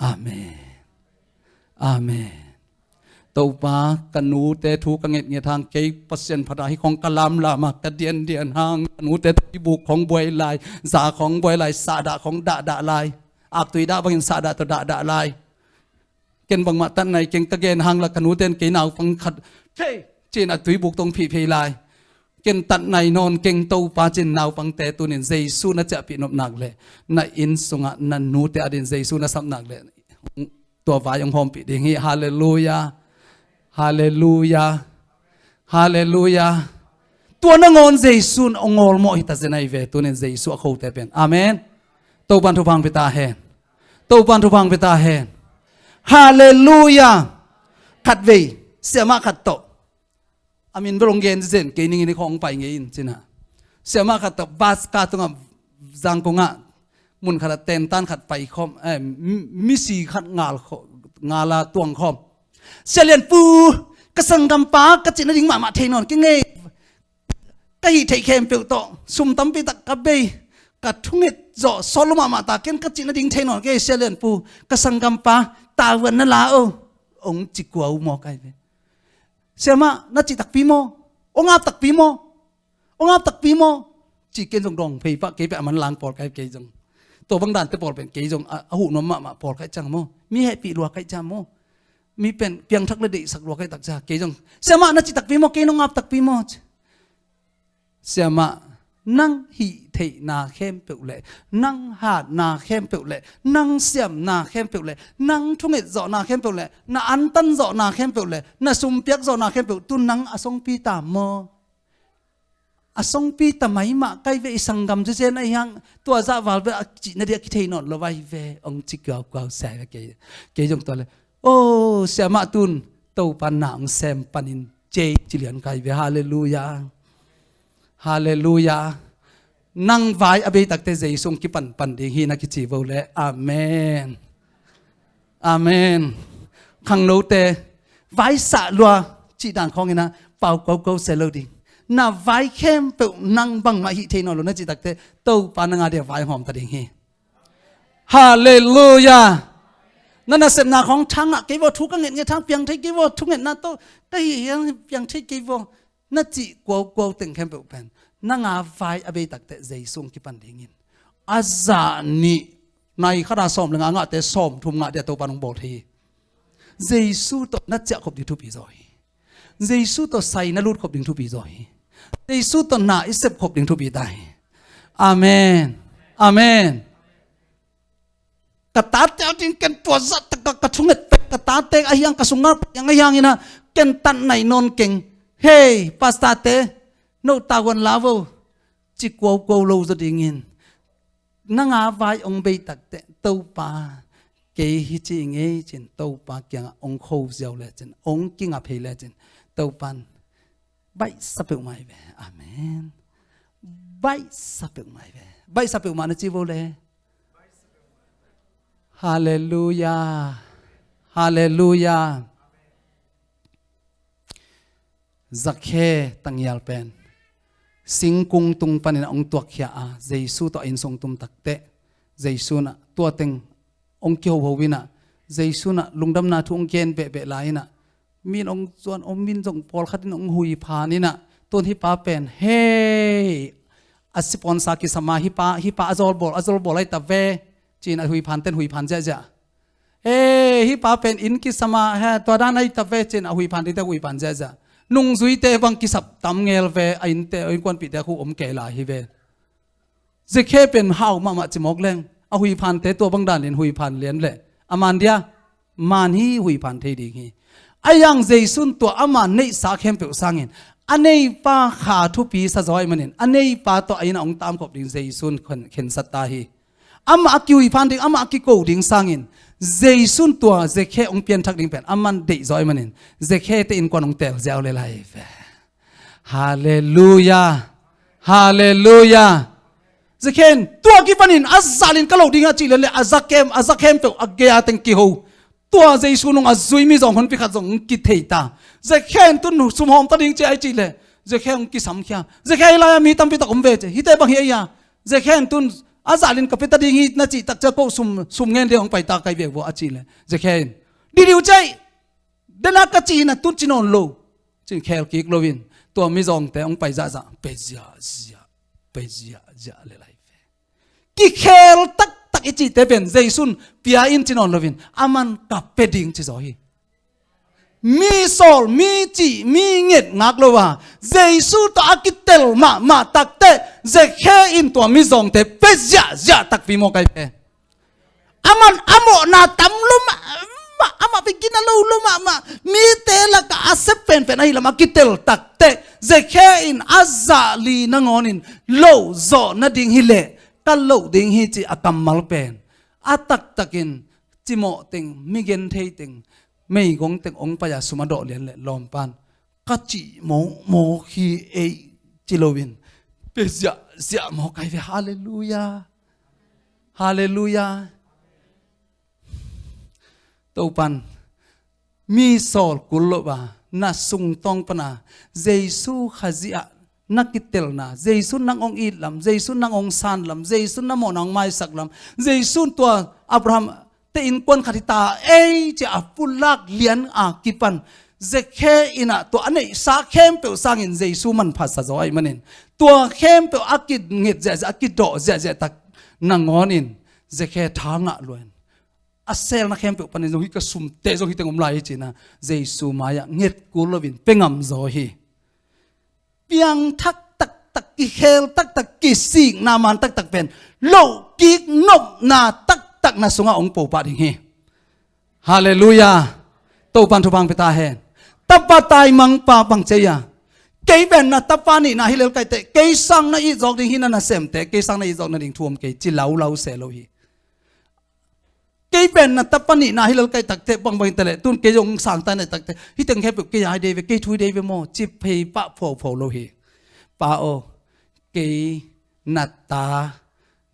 Amen. Amen. Topa, ka nute thu ka ngetnget hang, kei Pasian phat a hih khawng ka lamlam a, ka diandian hang, ka nute tuibuk khawng buai lai, za khawng buai lai, sahdah khawng dahdah lai, aktui dah bangin sahdah tawh dahdah lai. Ken bangmah tat nai keng, ka gen hang la ka nute in kei naupang khat phei ci-in a tuibuk tawh hong phihphei lai. Ken tat nai nawn keng Topa ci-in naupangte tunin Jesu na ciahpih nop nak leh, na inn sungah na nute adingin Jesu na sap nak leh, tua vai hong hawmpih ding hi. Halleluiah. Halleluiah. Halleluiah. Tua nangawn Jesu in hong awlmawh hi ta zen ahi ve, tunin Jesu a khote pen. Amen. Topan thupha hong pia ta hen. Topan thupha hong pia ta hen. Halleluiah. Khatvei, siamah khat tawh, a min bel hong gen zen kei ning, i ni khawng hong pai ngei in cin a. Siamah khat tawh bus car tungah, Zangkong ah, mun khatah tentan khat pai khawm, eh, mi, misi khat ngal khaw-, ngal a tuang khawm. Sia Lian Pu, ka sanggampa ka cih nading mahmah thei nawn kei ngei. Ka hih theih khempeuh tawh sum tampi tak ka bei, ka thunget zawh sawt lua mahmah ta, ken ka cih nading thei nawn kei, Sia Lian Pu, ka sanggampa tavuan na la o, hong ci kua uh maw kai ve. Siamah, na cih takpi maw? Hong ap takpi maw? Hong ap takpi maw? Ci ken zong dawng phei pah, kei peh a manlang pawl kai kei zong. Tua bang dante pawl pen kei zong a, a huh nuam mahmah pawl kai ciang maw? Mi hehpih lua kai ciang maw? Mi pen piangthak le deihsak lua kai tak ciang kei zong. Siamah, na cih takpi maw? Kei nong ap takpi maw? Siamah, nang hih theihna khempeuh le, nang hatna khempeuh le, nang siamna khempeuh le, nang thunget zawhna khempeuh le, na antan zawhna khempeuh le, na sumpiak zawhna khempeuh tu nang a songpi ta maw? A songpi ta mai mah kai ve, i sanggam zezen ahi hang, tua zah val bel a cih nading a kithei nawn lo ahi ve, hong ci kiaukiau sai ve kei, kei zong tua le. O, siamah, tun Topa na hong sem panin cei ci lian kai ve. Halleluiah. Halleluiah. Nang vai a bei takte Jesu hong kipanpan ding hi na kici vo le. Amen. Amen. Khangnote, vai sah lua cih dan khawng in a pau koko se lo ding. Na vai khempeuh nang bangmah hih thei nawn lo na cih takte Topa nang a dia vai hawm ta ding hi. Halleluiah. Na nasepna khawng thang ngah kei vo, thu ka ngetnget hang piang thei kei vo, thungetna tawh ka hih hiang piang thei kei vo. na cih kuaukuau teng khempeuh pen, na nga vai a bei takteh Jesu hong kipan dingin, a zah nih, nai khat a sawm le nga ngahte sawm thum ngah dia Topa hong bawl thei hi. Jesu tawh na ciah khop ding thupi zaw hi. Jesu tawh sai na lut khop ding thupi zaw hi. Jesu tawh na i sep khop ding thupi ta hi. Amen. Amen. Ka tate a ding ken tua zah tak ka, ka thunget pek, ka tate a hiang, ka sunga hiang a hiang inah ken tat nai nawn keng. Hei, pastor te, no tavuan la vo, ci kuaukuau lo zaw dingin, na nga vai hong bei takteh Topa, kei hi ci i ngei cin Topa kiangah hong kho ziau lecin, hong kingap hei lecin, Topan baihsa peuhmah hi ve. Amen. Baihsa peuhmah hi ve. Baihsa peuhmah na ci vo le. Halleluia. Halleluia. Zakhe tangial pen singkung tung panin a hong tuakkhia a, Jesu tawh a inn sung tum takteh, Jesu inah tua teng hong kihoho inah, Jesu inah lungdamna thu hong gen behbeh lai inah, min hong zuan om min zong pawlkhat in hong huiphan inah, tun hih pa pen, hei, a sipawnsa kisam a, hih pa, hih pa a zawlbawl, a zawlbawl ahi ta ve, ci-in a huiphan ten huiphan ziahziah. Hei, hih pa pen inn kisam a, he, tua dan ahi ta ve, ci-in a huiphan dingte huiphan ziahziah. Nungzuite bang kisap tam ngel ve, a innte, a innkuanpihte a khu om kei lai hi ve. Zakhe pen hau mahmah ci mawk leng, a huiphante tua bang danin huiphan lian leh a man dia, man hi, huiphan thei ding hi. A hiang Jesu in tua ama neihsa khempeuh sangin a neipa kha thupi sa zaw ahih manin, a neipa tawh a inn ah hong tamkhop ding Jesu in khen-, khensat ta hi. Amah a kihuiphan ding, amah a kiko ding sangin Jesu in tua Zakhe hong pianthak ding pen a man deih zaw ahih manin, Zakhe te innkuan hong teel ziau le lai ve. Halleluia. Halleluia. Zakhe in tua kipanin a zalin ka lo ding a cih lele, a za kem, a za khempeuh a gei a teng kiho. Tua Jesu nung a zui mizawng honpi khat zong kithei ta. Zakhe in tun sumhawm ta ding ci a i cih le, Zakhe hong kisamkhia. Zakhe hi lai-a mi tampi tak om ve ci. Hihte bang hi ei a. Zakhe in tun a zalin ka pia ta ding hi na cih tak cia ko sum, sum ngen ding hong pai ta kai ve vua a cih le, Zakhe in, dih dih uh ci ei. Dena ka cih na tun ci nawn lo. Cin khel kik loin tua mizawngte hong pai zahzah, pe ziahziah, pe ziahziah le lai ve. Kikhel taktak i cihte pen Jesu in pia in ci nawn loin, a man ka pe ding ci zaw hi. Mi sawl, mi cih, mi nget ngak lo a, Jesu tawh a kitel mahmah takteh Zakhe in tua mizawngte pe ziahziah takpi maw kai ve. Aman a mawhna tam lo mahmah, amah pen gina lo lo mahmah, mite lakah a sep penpen ahi lam a kitel takteh, Zakhe in a zah li nangawnin loh zawh nading hileh ka loh ding hi cih a kammal pen a taktakin cimawh teng, mi genthei teng, meigong teng hong pai-a sum a dawh lian leh lawmpan ka cih mawkmawk hi ei ci loin pe ziahziah mawk ahi ve. Halleluia. Halleluia. Topan mi sawl kul loh a, na sungtawng pana Jesu Khazih ah na kitelna, Jesu nang hong it lam, Jesu nang hong san lam, Jesu na mawhna hong maisak lam, Jesu tua Abraham te innkuan khat hi ta ei ci a pulak lian a kipan Zakhe in ah tua a neihsa khempeuh sangin Jesu manphatsa zaw ahih manin tua khempeuh a kinget ziahziah, a kidawh ziahziah tak nangawnin Zakhe tha ngah luain a selna khempeuh panin zong hih ka sumte zong hih teng om lai hi ci-in ah Jesu mai-ah nget kul loin pe ngam zaw hi. Piangthak taktak, kikhel taktak, kisikna man taktak pen lohkik nopna taktak na sungah hong po pah ding hi. Halleluia. Topan thupha hong pia ta hen. Tapa taimangpa bang ci a, kei pen na tapa nihna hi lel kaiteh, kei sang na it zawk ding hi, na nasemte kei sang na it zawk nading thu om kei ci laulau se lo hi. Kei pen na tapa nihna hi lel kai takteh bangbang hi ta leh tun kei zong sang ta na takteh hih teng khempeuh kei a hi dei ve, kei thu hi dei ve maw ci phei pah phuaphuau lo hi. Pa aw, kei na ta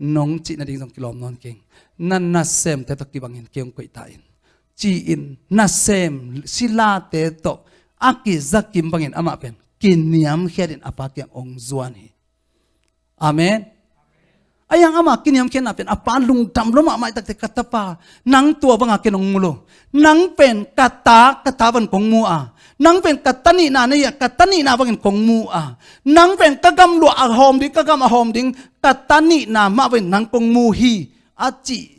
nong cih nading zong kilawm nawn keng. Na nasemte tawh kibangin kei hong koih ta in ci-in nasem silate tawh a kizakim bangin amah pen kiniamkhiatin a pa kiang hong zuan hi. Amen. A hiang ama kiniamkhiatna pen a pa lungdam lo mahmah hi takteh, ka tapa, nang tua banga ken hong mu lo. Nang pen ka ta, ka ta van kong mu a, Nang pen ka ta nihna na hi a, ka ta nihna bangin kong mu a, nang pen ka gam luah a hawm ding, ka gam a hawm ding, ka ta nihna mah bangin nang kong mu hi, a cih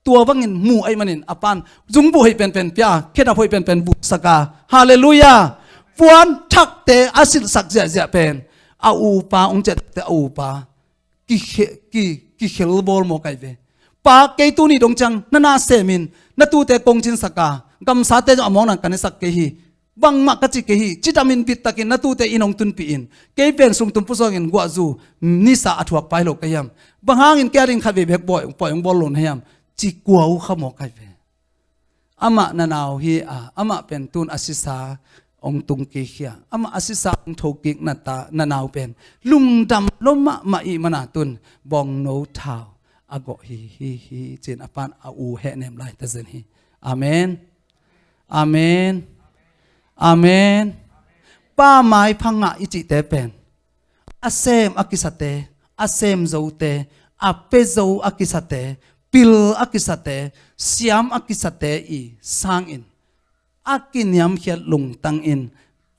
tua bangin mu ahih manin a pa'n zungbuh hoih penpen pia a, khedap hoih penpen buhsak a. Halleluiah. Puan thakte a silhsak ziahziah pen a upa hong ciahte a upa kikhe-, ki-, kikhel bawl mawk ahi ve. Pa, kei tuni dong ciang na na semin na tute kong cinsak a, gamsate zong a mawkna ka nesak kei hi. Bangmah ka ci kei hi. Cidamin bittakin na tute inn hong tunpih in. Kei pen sungtum pusuakin guahzu nisa a thuakpa hi lo ka hiam? Bang hangin kei a ding khatvei bek pawi, pawi hong bawl lo na hiam? Ci kua uh kha mawk ahi ve. Amah na nau hi a, amah pen tun a sisa hong tung kik hi a, amah a sisa hong tho kik na ta, na nau pen lungdam lo mahmah i hih mana tun bawngno thau a gawh hi, hi, hi, ci-in a pa'n a u hehnem lai ta zen hi. Amen. Amen. Amen. Pa maipha ngah i cihte pen a sem a kisate, a sem zote, a pia zo a kisate, pil a kisate, siam a kisate i sangin a kiniamkhiat lungtangin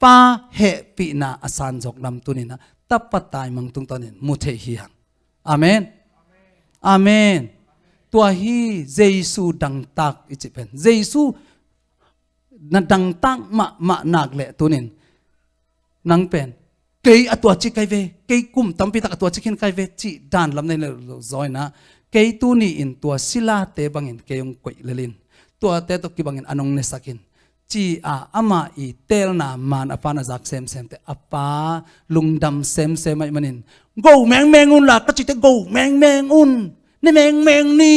Pa hehpihna a sanzawk lam tuni-in ah tapa taimang tungtawnin mu thei hi hang. Amen. Amen. Tua hi Jesu dangtak i cih pen. Jesu na dangtak mahmah nak leh tunin nang pen, kei a tua ci kai ve, kei kum tampi tak a tua ci khin kai ve, cih dan lam nei lo zaw-in ah, kei tuni-in tua silate bangin kei hong koih lel in, tuate tawh kibangin an hong nesak in, ci-a amah i teelna maan a pa'n a zak semsemte, a pa lungdam semsem ahih manin, go mengmeng un la ka cihte, go mengmeng un, ne mengmeng ni,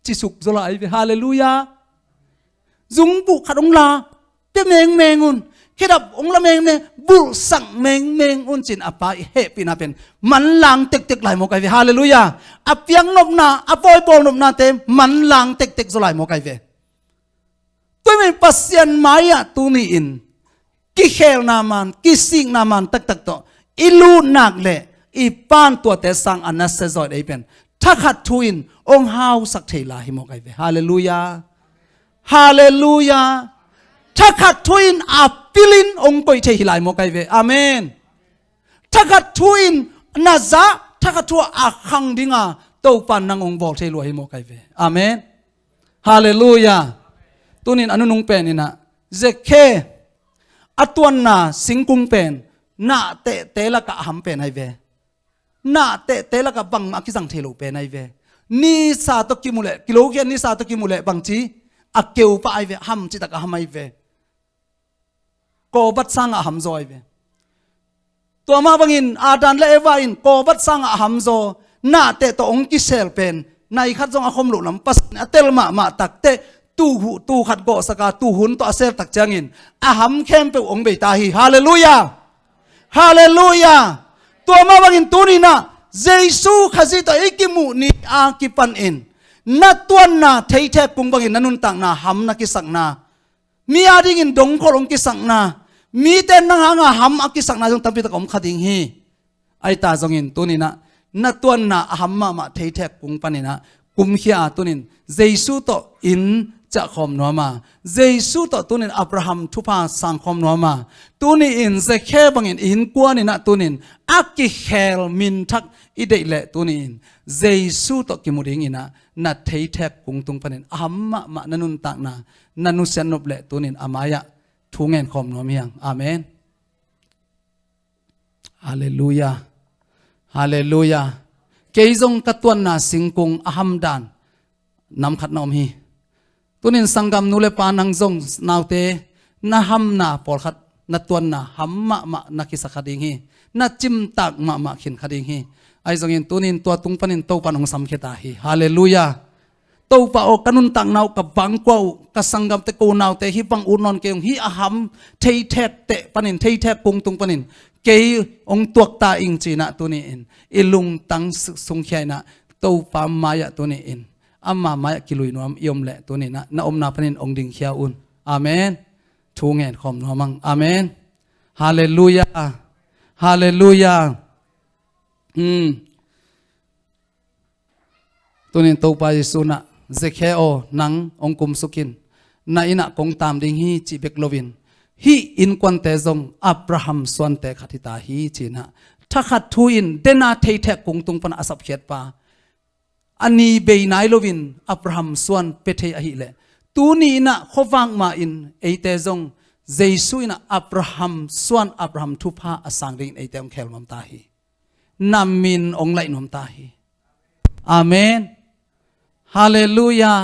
ci suk zaw lai ve. Halleluiah. Zungbuh khat hong la, pia mengmeng un, khedap hong la mengmeng, bulhsak mengmeng un, ci-in a pa i hehpihna pen manlang tektek lai mawk ahi ve. Halleluiah. A piaknopna, a pawi bawlnopnate manlang tektek zaw lai mawk ahi ve. Tua ahih manin Pasian mai-ah tuni-in kikhelna maan, kisikna maan taktak tawh i lut nak leh i pa'n tuate sang a nasia zaw i deih pen thakhat thu-in hong hausak thei lai hi mawk ahi ve. Halleluiah. Halleluiah. Thakhat thu-in a pilin hong koih thei hi lai mawk ahi ve. Amen. Thakhat thu-in na zah, thakhat thu-ah a khang dinga Topa'n nang hong bawl thei lua hi mawk ahi ve. Amen. Halleluiah. Tunin a nunung pen in ah, Zakhe, a tuanna singkung pen nahtehte lakah a ham pen ahi ve. Nahtehte lakah bangmah a kizang thei lo pen ahi ve. Nisa tawh kimu leh, kilokhia nisa tawh kimu leh bangci a keu pah ahi ve, ham citak a ham ahi ve. Kawbat sangah a hamzaw ahi ve. Tua mah bangin Adam le Eva in kawbat sangah a hamzaw, nahteh tawh hong kisel pen nai khat zong a khom loh lam Pasian in a tel mahmah takteh, tuu hu-, tuu khat gawhsak a, tuu hun tawh a sel tak ciangin a ham khempeuh hong bei ta hi. Halleluiah. Halleluiah. Tua mah bangin tuni-in ah Jesu Khazih tawh i kimuh ni a kipanin na tuanna theithek kung bangin na nuntakna ham na kisakna, mi adingin dongkhol hong kisakna, mite nang hanga ham a kisakna zong tampi tak om kha ding hi. Ahi ta zongin tunin ah na tuanna a ham mahmah theithek kung panin ah kumkhia a, tunin Jesu tawh inn ciahkhawm nuam a, Jesu tawh tunin Abraham thupha sangkhawm nuam a, tuni-in Zakhe bangin i innkuan in ah tunin a kikhel minthak i deih leh tunin Jesu tawh kimu dingin ah na theithek kung tung panin a ham mahmah na nuntakna na nusiat nop leh tunin a mai-ah thu ngenkhawm nuam hi hang. Amen. Halleluiah. Halleluiah. Kei zong ka tuanna singkung a ham dan nam khat na om hi. Tunin sanggam nu le pa, nang zong naute na hamna pawlkhat na tuanna ham mahmah na kisa kha ding hi. Na cimtak mahmah khin kha ding hi. Ahi zongin tunin tua tung panin Topa'n hong samkhia ta hi. Halleluiah. Topa aw, ka nuntakna uh, ka bangkua uh, ka sanggamte, ko naute hih bang ut nawn kei ung, hih a ham theithek teh panin, theithek kung tung panin kei hong tuak ta ing, ci-in ah tuni-in i lungtang su-, sungkhia in ah Topa mai-ah tuni-in ama mai-ah kilui nuam i om leh tunin ah na omna panin hong dingkhia un. Amen. Thu ngenkhawm nuam hang. Amen. Halleluiah. Halleluiah. Hmm. Tunin Topa Jesu in ah, Zakhe aw, nang hong kumsuk in, na inn ah kong taam ding hi, cih bek loin hih innkuante zong Abraham suante khat hita hi, ci-in ah thakhat thu in dena theithek kungtung pan a sapkhiatpa, a ni bei nai loin Abraham suan pia thei ahih leh, tuni in ah khuavak mah in eite zong Jesu in ah Abraham suan, Abraham thupha a sang dingin eite hong khel nuam ta hi. Na min hong laih nuam ta hi. Amen. Halleluiah.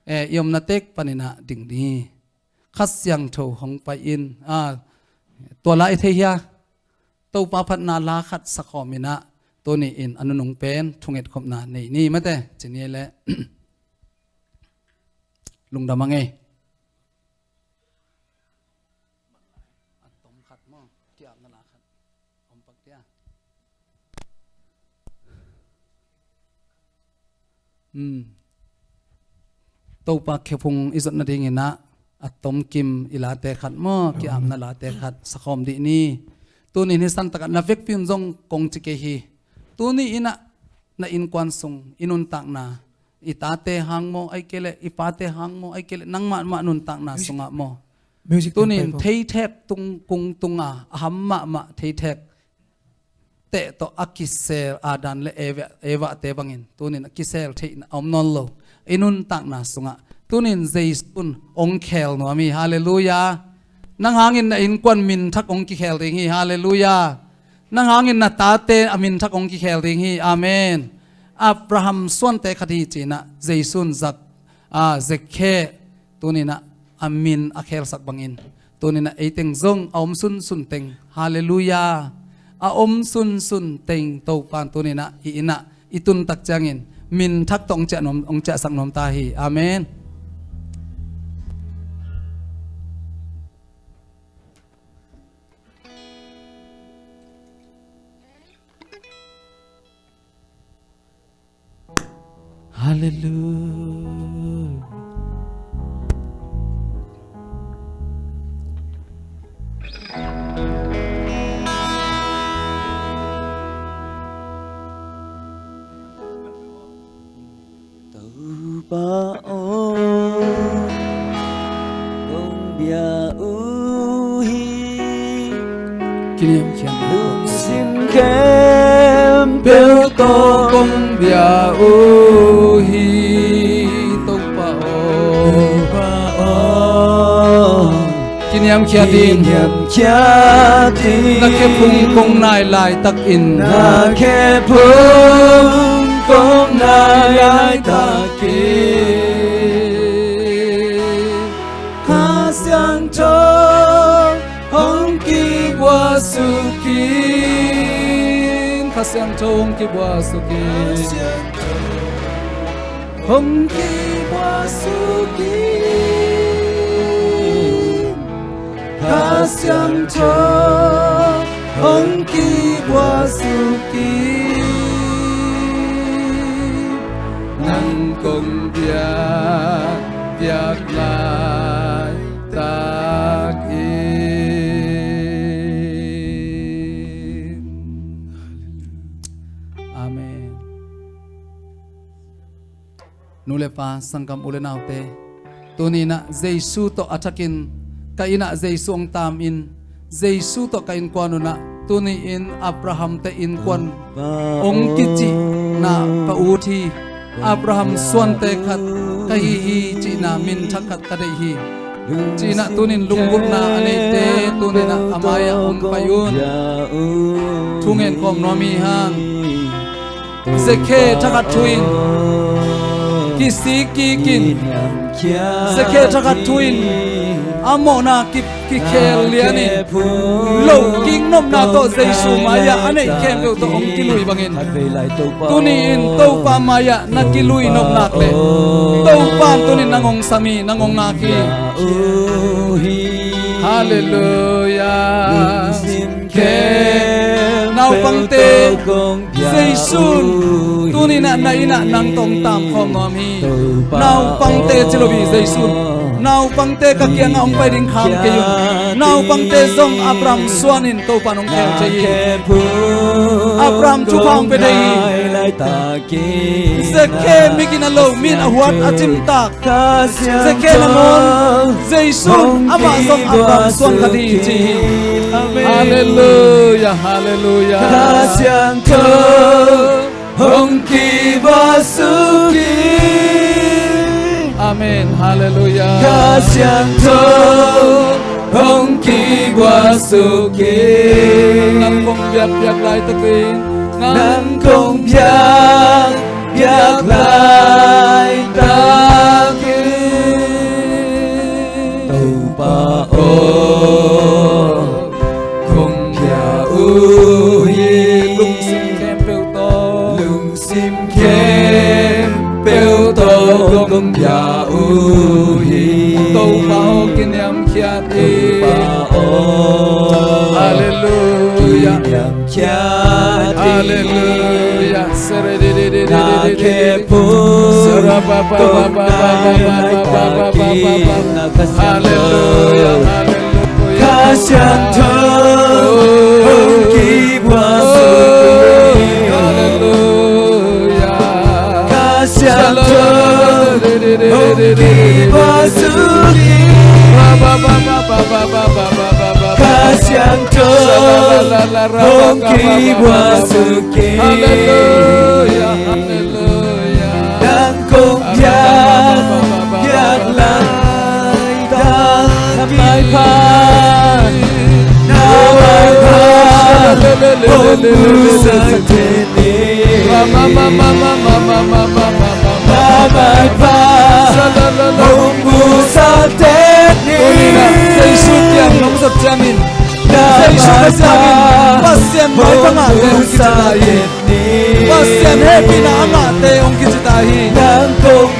Eh, i omna tek panin ah ding ni. Kha Siangtho hong pai in, ah, tua la i thei hia? Topa phatna la khat sakhawm in ah, tuni in a nunung pen thungetkhopna nei ni mate, ci ni leh. Lungdam a ngei. A tom khat maw, ki-apna la khat om pak dia. Hmm. Topa khephung i zot nadingin ah a tomkim i late khat maw, ki-apna late khat sakhawm dih ni. Tuni in hih santak ah na vekpi un zong kong ci kei hi. Tuni in ah na innkuan sung, i nuntakna, i tate hang maw, ahih kei leh i pate hang maw, ahih kei leh nang mahmah nuntakna sungah maw, tuni in theithek tung kungtung a, a ham mahmah theithek teh tawh a kisel Adam le Eva, Eva te bangin tuni in a kisel theihna a om nawn lo. I nuntakna sungah tuni in Jesu in hong khel nuam hi. Halleluiah. Nang hangin na innkuan minthak hong kikhel ding hi. Halleluiah. Nang hangin na tate a minthak hong kikhel ding hi. Amen. Abraham suante khat hi, ci-in ah Jesu in Zak, ah, Zekhe, tuni in ah a min a khelsak bangin, tuni in ah ei teng zong a om sunsun teng, halleluiah, a om sunsun teng Topa in tuni in ah i inn ah i tun tak ciangin minthak tawh hong ciah nuam, hong ciahsak nuam ta hi. Amen. Halleluiah. Topa aw, kong bia uh hi. Kiniamkhiat, lungsim khempeuh tawh kong bia uh hi. Topa aw, Topa aw, kiniamkhiat in, kiniamkhiat in, na khephung kong nai laitakin, na khephung kong nai laitakin, Kha Siangtho hong kibuak suk in, Kha Siangtho hong kibuak suk in, hong kibuak suk in, Kha Siangtho hong kibuak suk in, nang kong biak, biak laitakin. Amen. Nu le pa, sanggam u le naute, tuni in ah Jesu tawh a thakin ka inn ah Jesu hong taamin, Jesu tawh ka innkuan un ah tuni in Abraham te innkuan hong kicihna ka ut hi. Abraham suante khat ka hi hi cihna minthak khat ka deih hi. Ci-in ah tuni in lunggulhna a neite tuni in ah a mai-ah hong pai un. Thu ngen khawm nuam hi hang. Zekhe thakhat thu in kisik kikin, Zekhe thakhat thu in a mawhna ki, kikhel lianin, lohkik nopna tawh Jesu mai-ah a neih khempeuh tawh hong kilui bangin, tuni in Topa mai-ah na kilui nop nak leh Topa in tuni in nang hong sam hi, nang hong ngak hi. Halleluiah. Naupangte, Jesu in tuni in ah na inn ah nang tawh hong taam khawm nuam hi. Naupangte ci lo hi Jesu in. Naupangte ka kiangah hong pai ding kham kei un. Naupangte zong Abraham suan in Topa in hong khel thei hi. Abraham thupha hong pia thei hi. Zakhe migin a lo, min a huat a cimtak. Zakhe nangawn Jesu amah zong Abraham suan khat hi ci hi. Amen. Halleluia, halleluia. Kha Siangtho hong kibua suk hi. Amen. Halleluia. Kha Siangtho hong kibua suk hi. Nang kong biakpiak laitakin, nang kong biakpiak laitakin, Topa aw, kong pia uh hi. Lungsim khempeuh tawh, lungsim khempeuh tawh kong pia uh hi. Topa aw, kiniamkhiat hi. Topa aw, halleluia, kiniamkhiat hi. Halleluia. Na khepum kong nai laitakin, na Kha Siangtho, halleluia, halleluia, Kha Siangtho hong kibua suk hi. Halleluia. Kha Siangtho hong kibua suk hi. Kha Siangtho hong kibua suk hi. Halleluia, halleluia. Nang kong biak, biak laitakin, na maipha, na maipha hong musak teh ni. Na maipha hong musak teh ni. Tuni-in ah Jesu kiang hong zat ciangin, Jesu ka ciangin Pasian maipha ngahte hong kici ta hi. Pasian hehpihna a ngahte hong kici ta hi.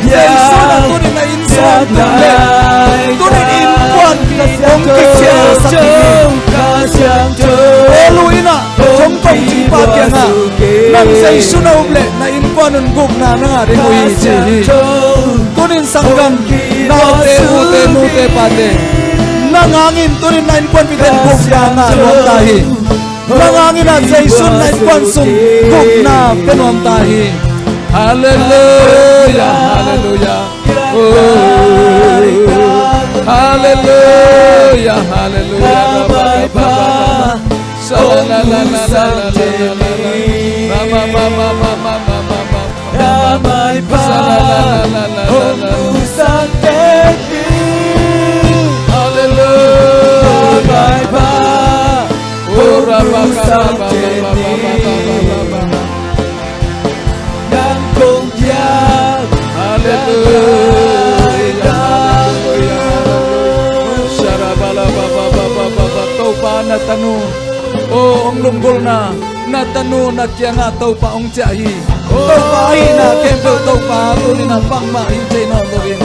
Jesu in ah tuni-in na inn sung tung leh, tuni-in innkuan hong kicialsak ding hi. Paulu in ah John kong ci pa kiangah, nang Jesu na up leh na innkuan un gupna na ngah ding uh hi ci hi. Tuni-in sanggam, naute, ute, nute, pate, nang hangin tuni-in na innkuanpihte in gupna ngah nuam ta hi. Nang hangin ah Jesu in na innkuan sung gupna pia nuam ta hi. Halleluia, halleluia. Oh, halleluia, halleluia. Na maipha hong musak teh ni. Halleluia. Na maipha hong musak teh ni. Nang kong biak, halleluia, halleluia. Topa na tanu, oh, hong lunggulhna, na tanu na kiangah Topa hong ciah hi. Topa ahihna khempeuh Topa tuni-in ah bangmah hi thei nawn loin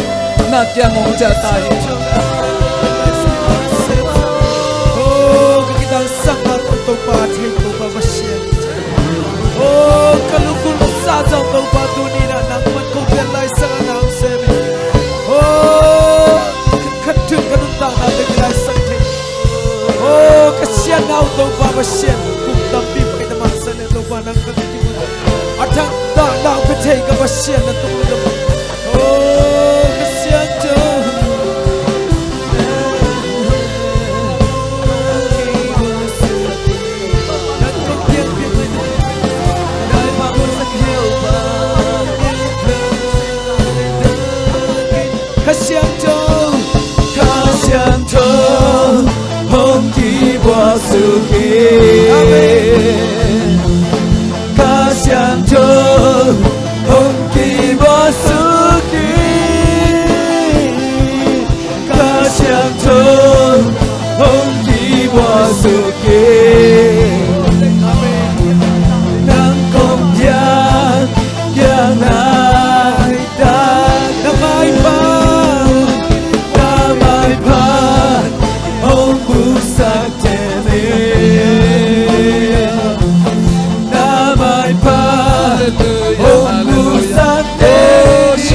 na kiang hong ciah ta hi. Oh, ka kitangsakna tawh Topa thei Topa Pasian. Oh, ka lunggulhna sa zong Topa tuni-in ah nangman kong pian laisang a na hong sem hi. Oh, ka khat tung ka nuntakna tawh kilaisak thei. Oh, ka siatna uh Topa Pasian, kum tampi pai ta mah sa leh Topa nang ka kimu a thangtahna uh ka thei ka Pasian na tung leh Topa. Oh, Kha Siangtho. Kha Siangtho, Kha Siangtho hong kibua suk hi. Amen. Kha Siangtho hong kibua suk hi. Kha Siangtho hong kibua suk hi. Nang kong biak, biak laitak, na maipha, na maipha hong musak teh ni. Na maipha hong musak teh ni.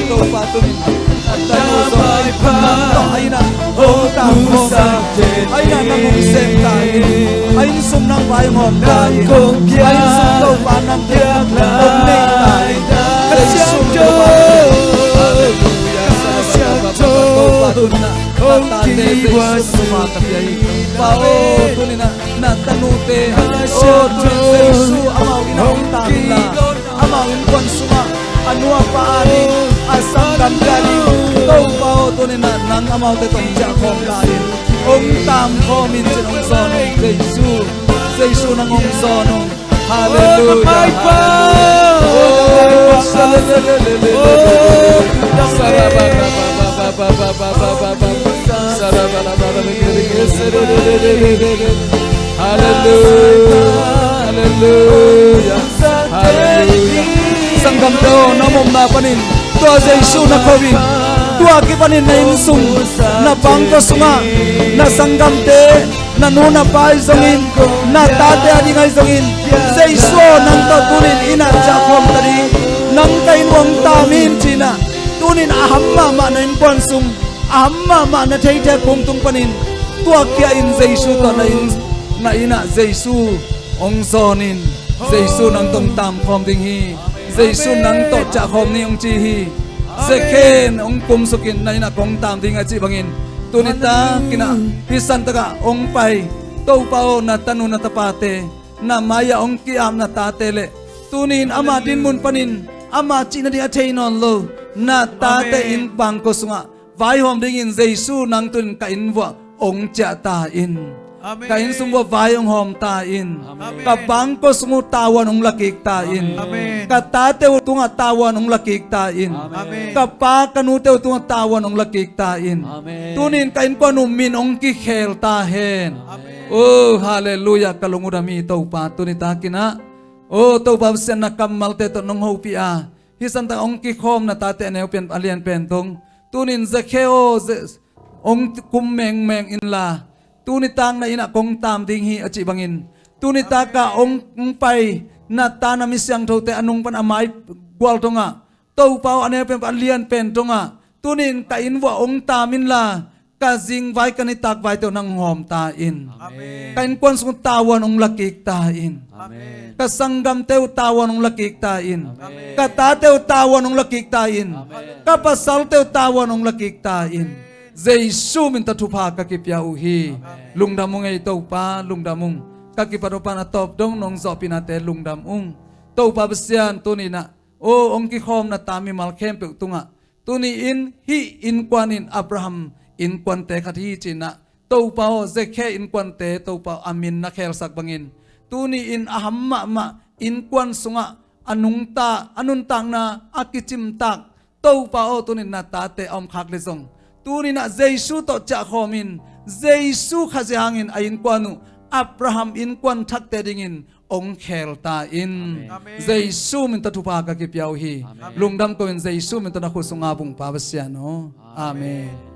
Topa tuni-in na tanu zong nang tawh a inn ah hong musak teh ni. A inn ah nang hong sem ta hi. A inn sung nang vai hong hawm ta in. A inn sung Topa nang tungah hong nei ta in. Ka siangtho, Jesu Topa. Halleluia. Ka siangtho, Topa, tuni-in ah na tate Jesu nang hong pia hi. Pa aw, tuni-in ah na tanute, aw, tuni-in Jesu amau inn ah hong tang in la, amau innkuan sungah a nu a pa ading, a sanggamte ading, Topa aw, tuni-in ah nang amaute tawh hong ciah khawm ta in, hong tam khawm in, ci-in hong zawn ung. Jesu, Jesu nang hong zawn ung. Halleluia. Oh, Halleluia. Halleluia. Halleluia. Halleluia. Sanggamte aw, na omna panin tua Jesu na kho in. Tua kipanin na inn sung, na pangkua sungah na sanggamte, na nu na pa ahi zongin, na tate ading ahi zongin, Jesu aw, nang tawh tuni-in inn ah ciah khawm ta ding, nang ka inn uah hong tam in, ci-in ah tuni-in a ham mahmah na innkuan sung, a ham mahmah na theithei kung tung panin tua kia in, Jesu tawh na inn, na inn ah Jesu hong zawn in. Jesu nang tawh hong tam khawm ding hi. Jesu nang tawh ciah khawm ni, hong ci hi. Zekhe in hong kumsuk in, na inn ah kong tam ding a cih bangin, tuni takin ah hih santak ah hong pai, Topa aw, na tanu na tapate, na mai-ah hong ki-ap na tate le tuni-in ama dinmun panin ama cih nading a thei nawn lo na tate, Amen, inn pangkua sungah vaihawm dingin Jesu nang tuni-in ka inn uah hong ciah ta in. Amen. Ka inn sung uah vai hong hawm ta in. Amen. Ka pangkua sung uh tavuan hong la kik ta in. Amen. Ka tate uh tungah tavuan hong la kik ta in. Amen. Ka pa ka nute uh tungah tavuan hong la kik ta in. Amen. Tuni-in ka innkuan uh min hong kikhel ta hen. Amen. Oh, halleluia, ka lung uh dam hi Topa, tuni takin ah. Oh, Topa Pasian, na kammalte tawh nong hopih a, hih santak hong kikhawm na tate a neu pen, a lian pen dong, tuni-in Zekhe aw, Ze-, hong kum mengmeng in la, tuni tak na inn ah kong tam ding hi a cih bangin, tuni tak ah hong, hong pai na ta, na mi siangthote a nung pan a mai gual dongah, Topa aw, a neu pen, a lian pen dongah, tuni-in ka inn uah hong tam in la, ka zingvai, ka nitak vaite uh nang hawm ta in. Amen. Ka innkuan sung tavuan hong la kik ta in. Amen. Ka sanggamte uh tavuan hong la kik ta in. Amen. Ka tate uh tavuan hong la kik ta in. Amen. Ka pasalte uh tavuan hong la kik ta in. Jesu min tawh thupha ka kipia uh hi. Amen. Lungdam ung ei Topa, lungdam ung. Ka kipat uh pan a tawp dong nong zawhpihnate lungdam ung. Topa Pasian, tuni-in ah, oh, hong kikhawm na ta mimal khempeuh tungah, tuni-in hih innkuan in Abraham innkuante khat hi, ci-in ah, Topa aw, Zekhe innkuante, Topa aw, a min na khelsak bangin, tuni-in a ham mahmah innkuan sungah a nungta, a nuntakna a kicimtak, Topa aw, tuni-in na tate a om khak leh zong, tuni-in ah Jesu tawh ciahkhawm in, Jesu Khazih hangin a innkuan uh Abraham innkuan thakte dingin hong khel ta in. Amen. Amen. Jesu min tawh thupha ka kipia uh hi. Amen. Lungdam ko in, Jesu min tawh na khut sung a bungpa Pasian aw. Amen. Amen.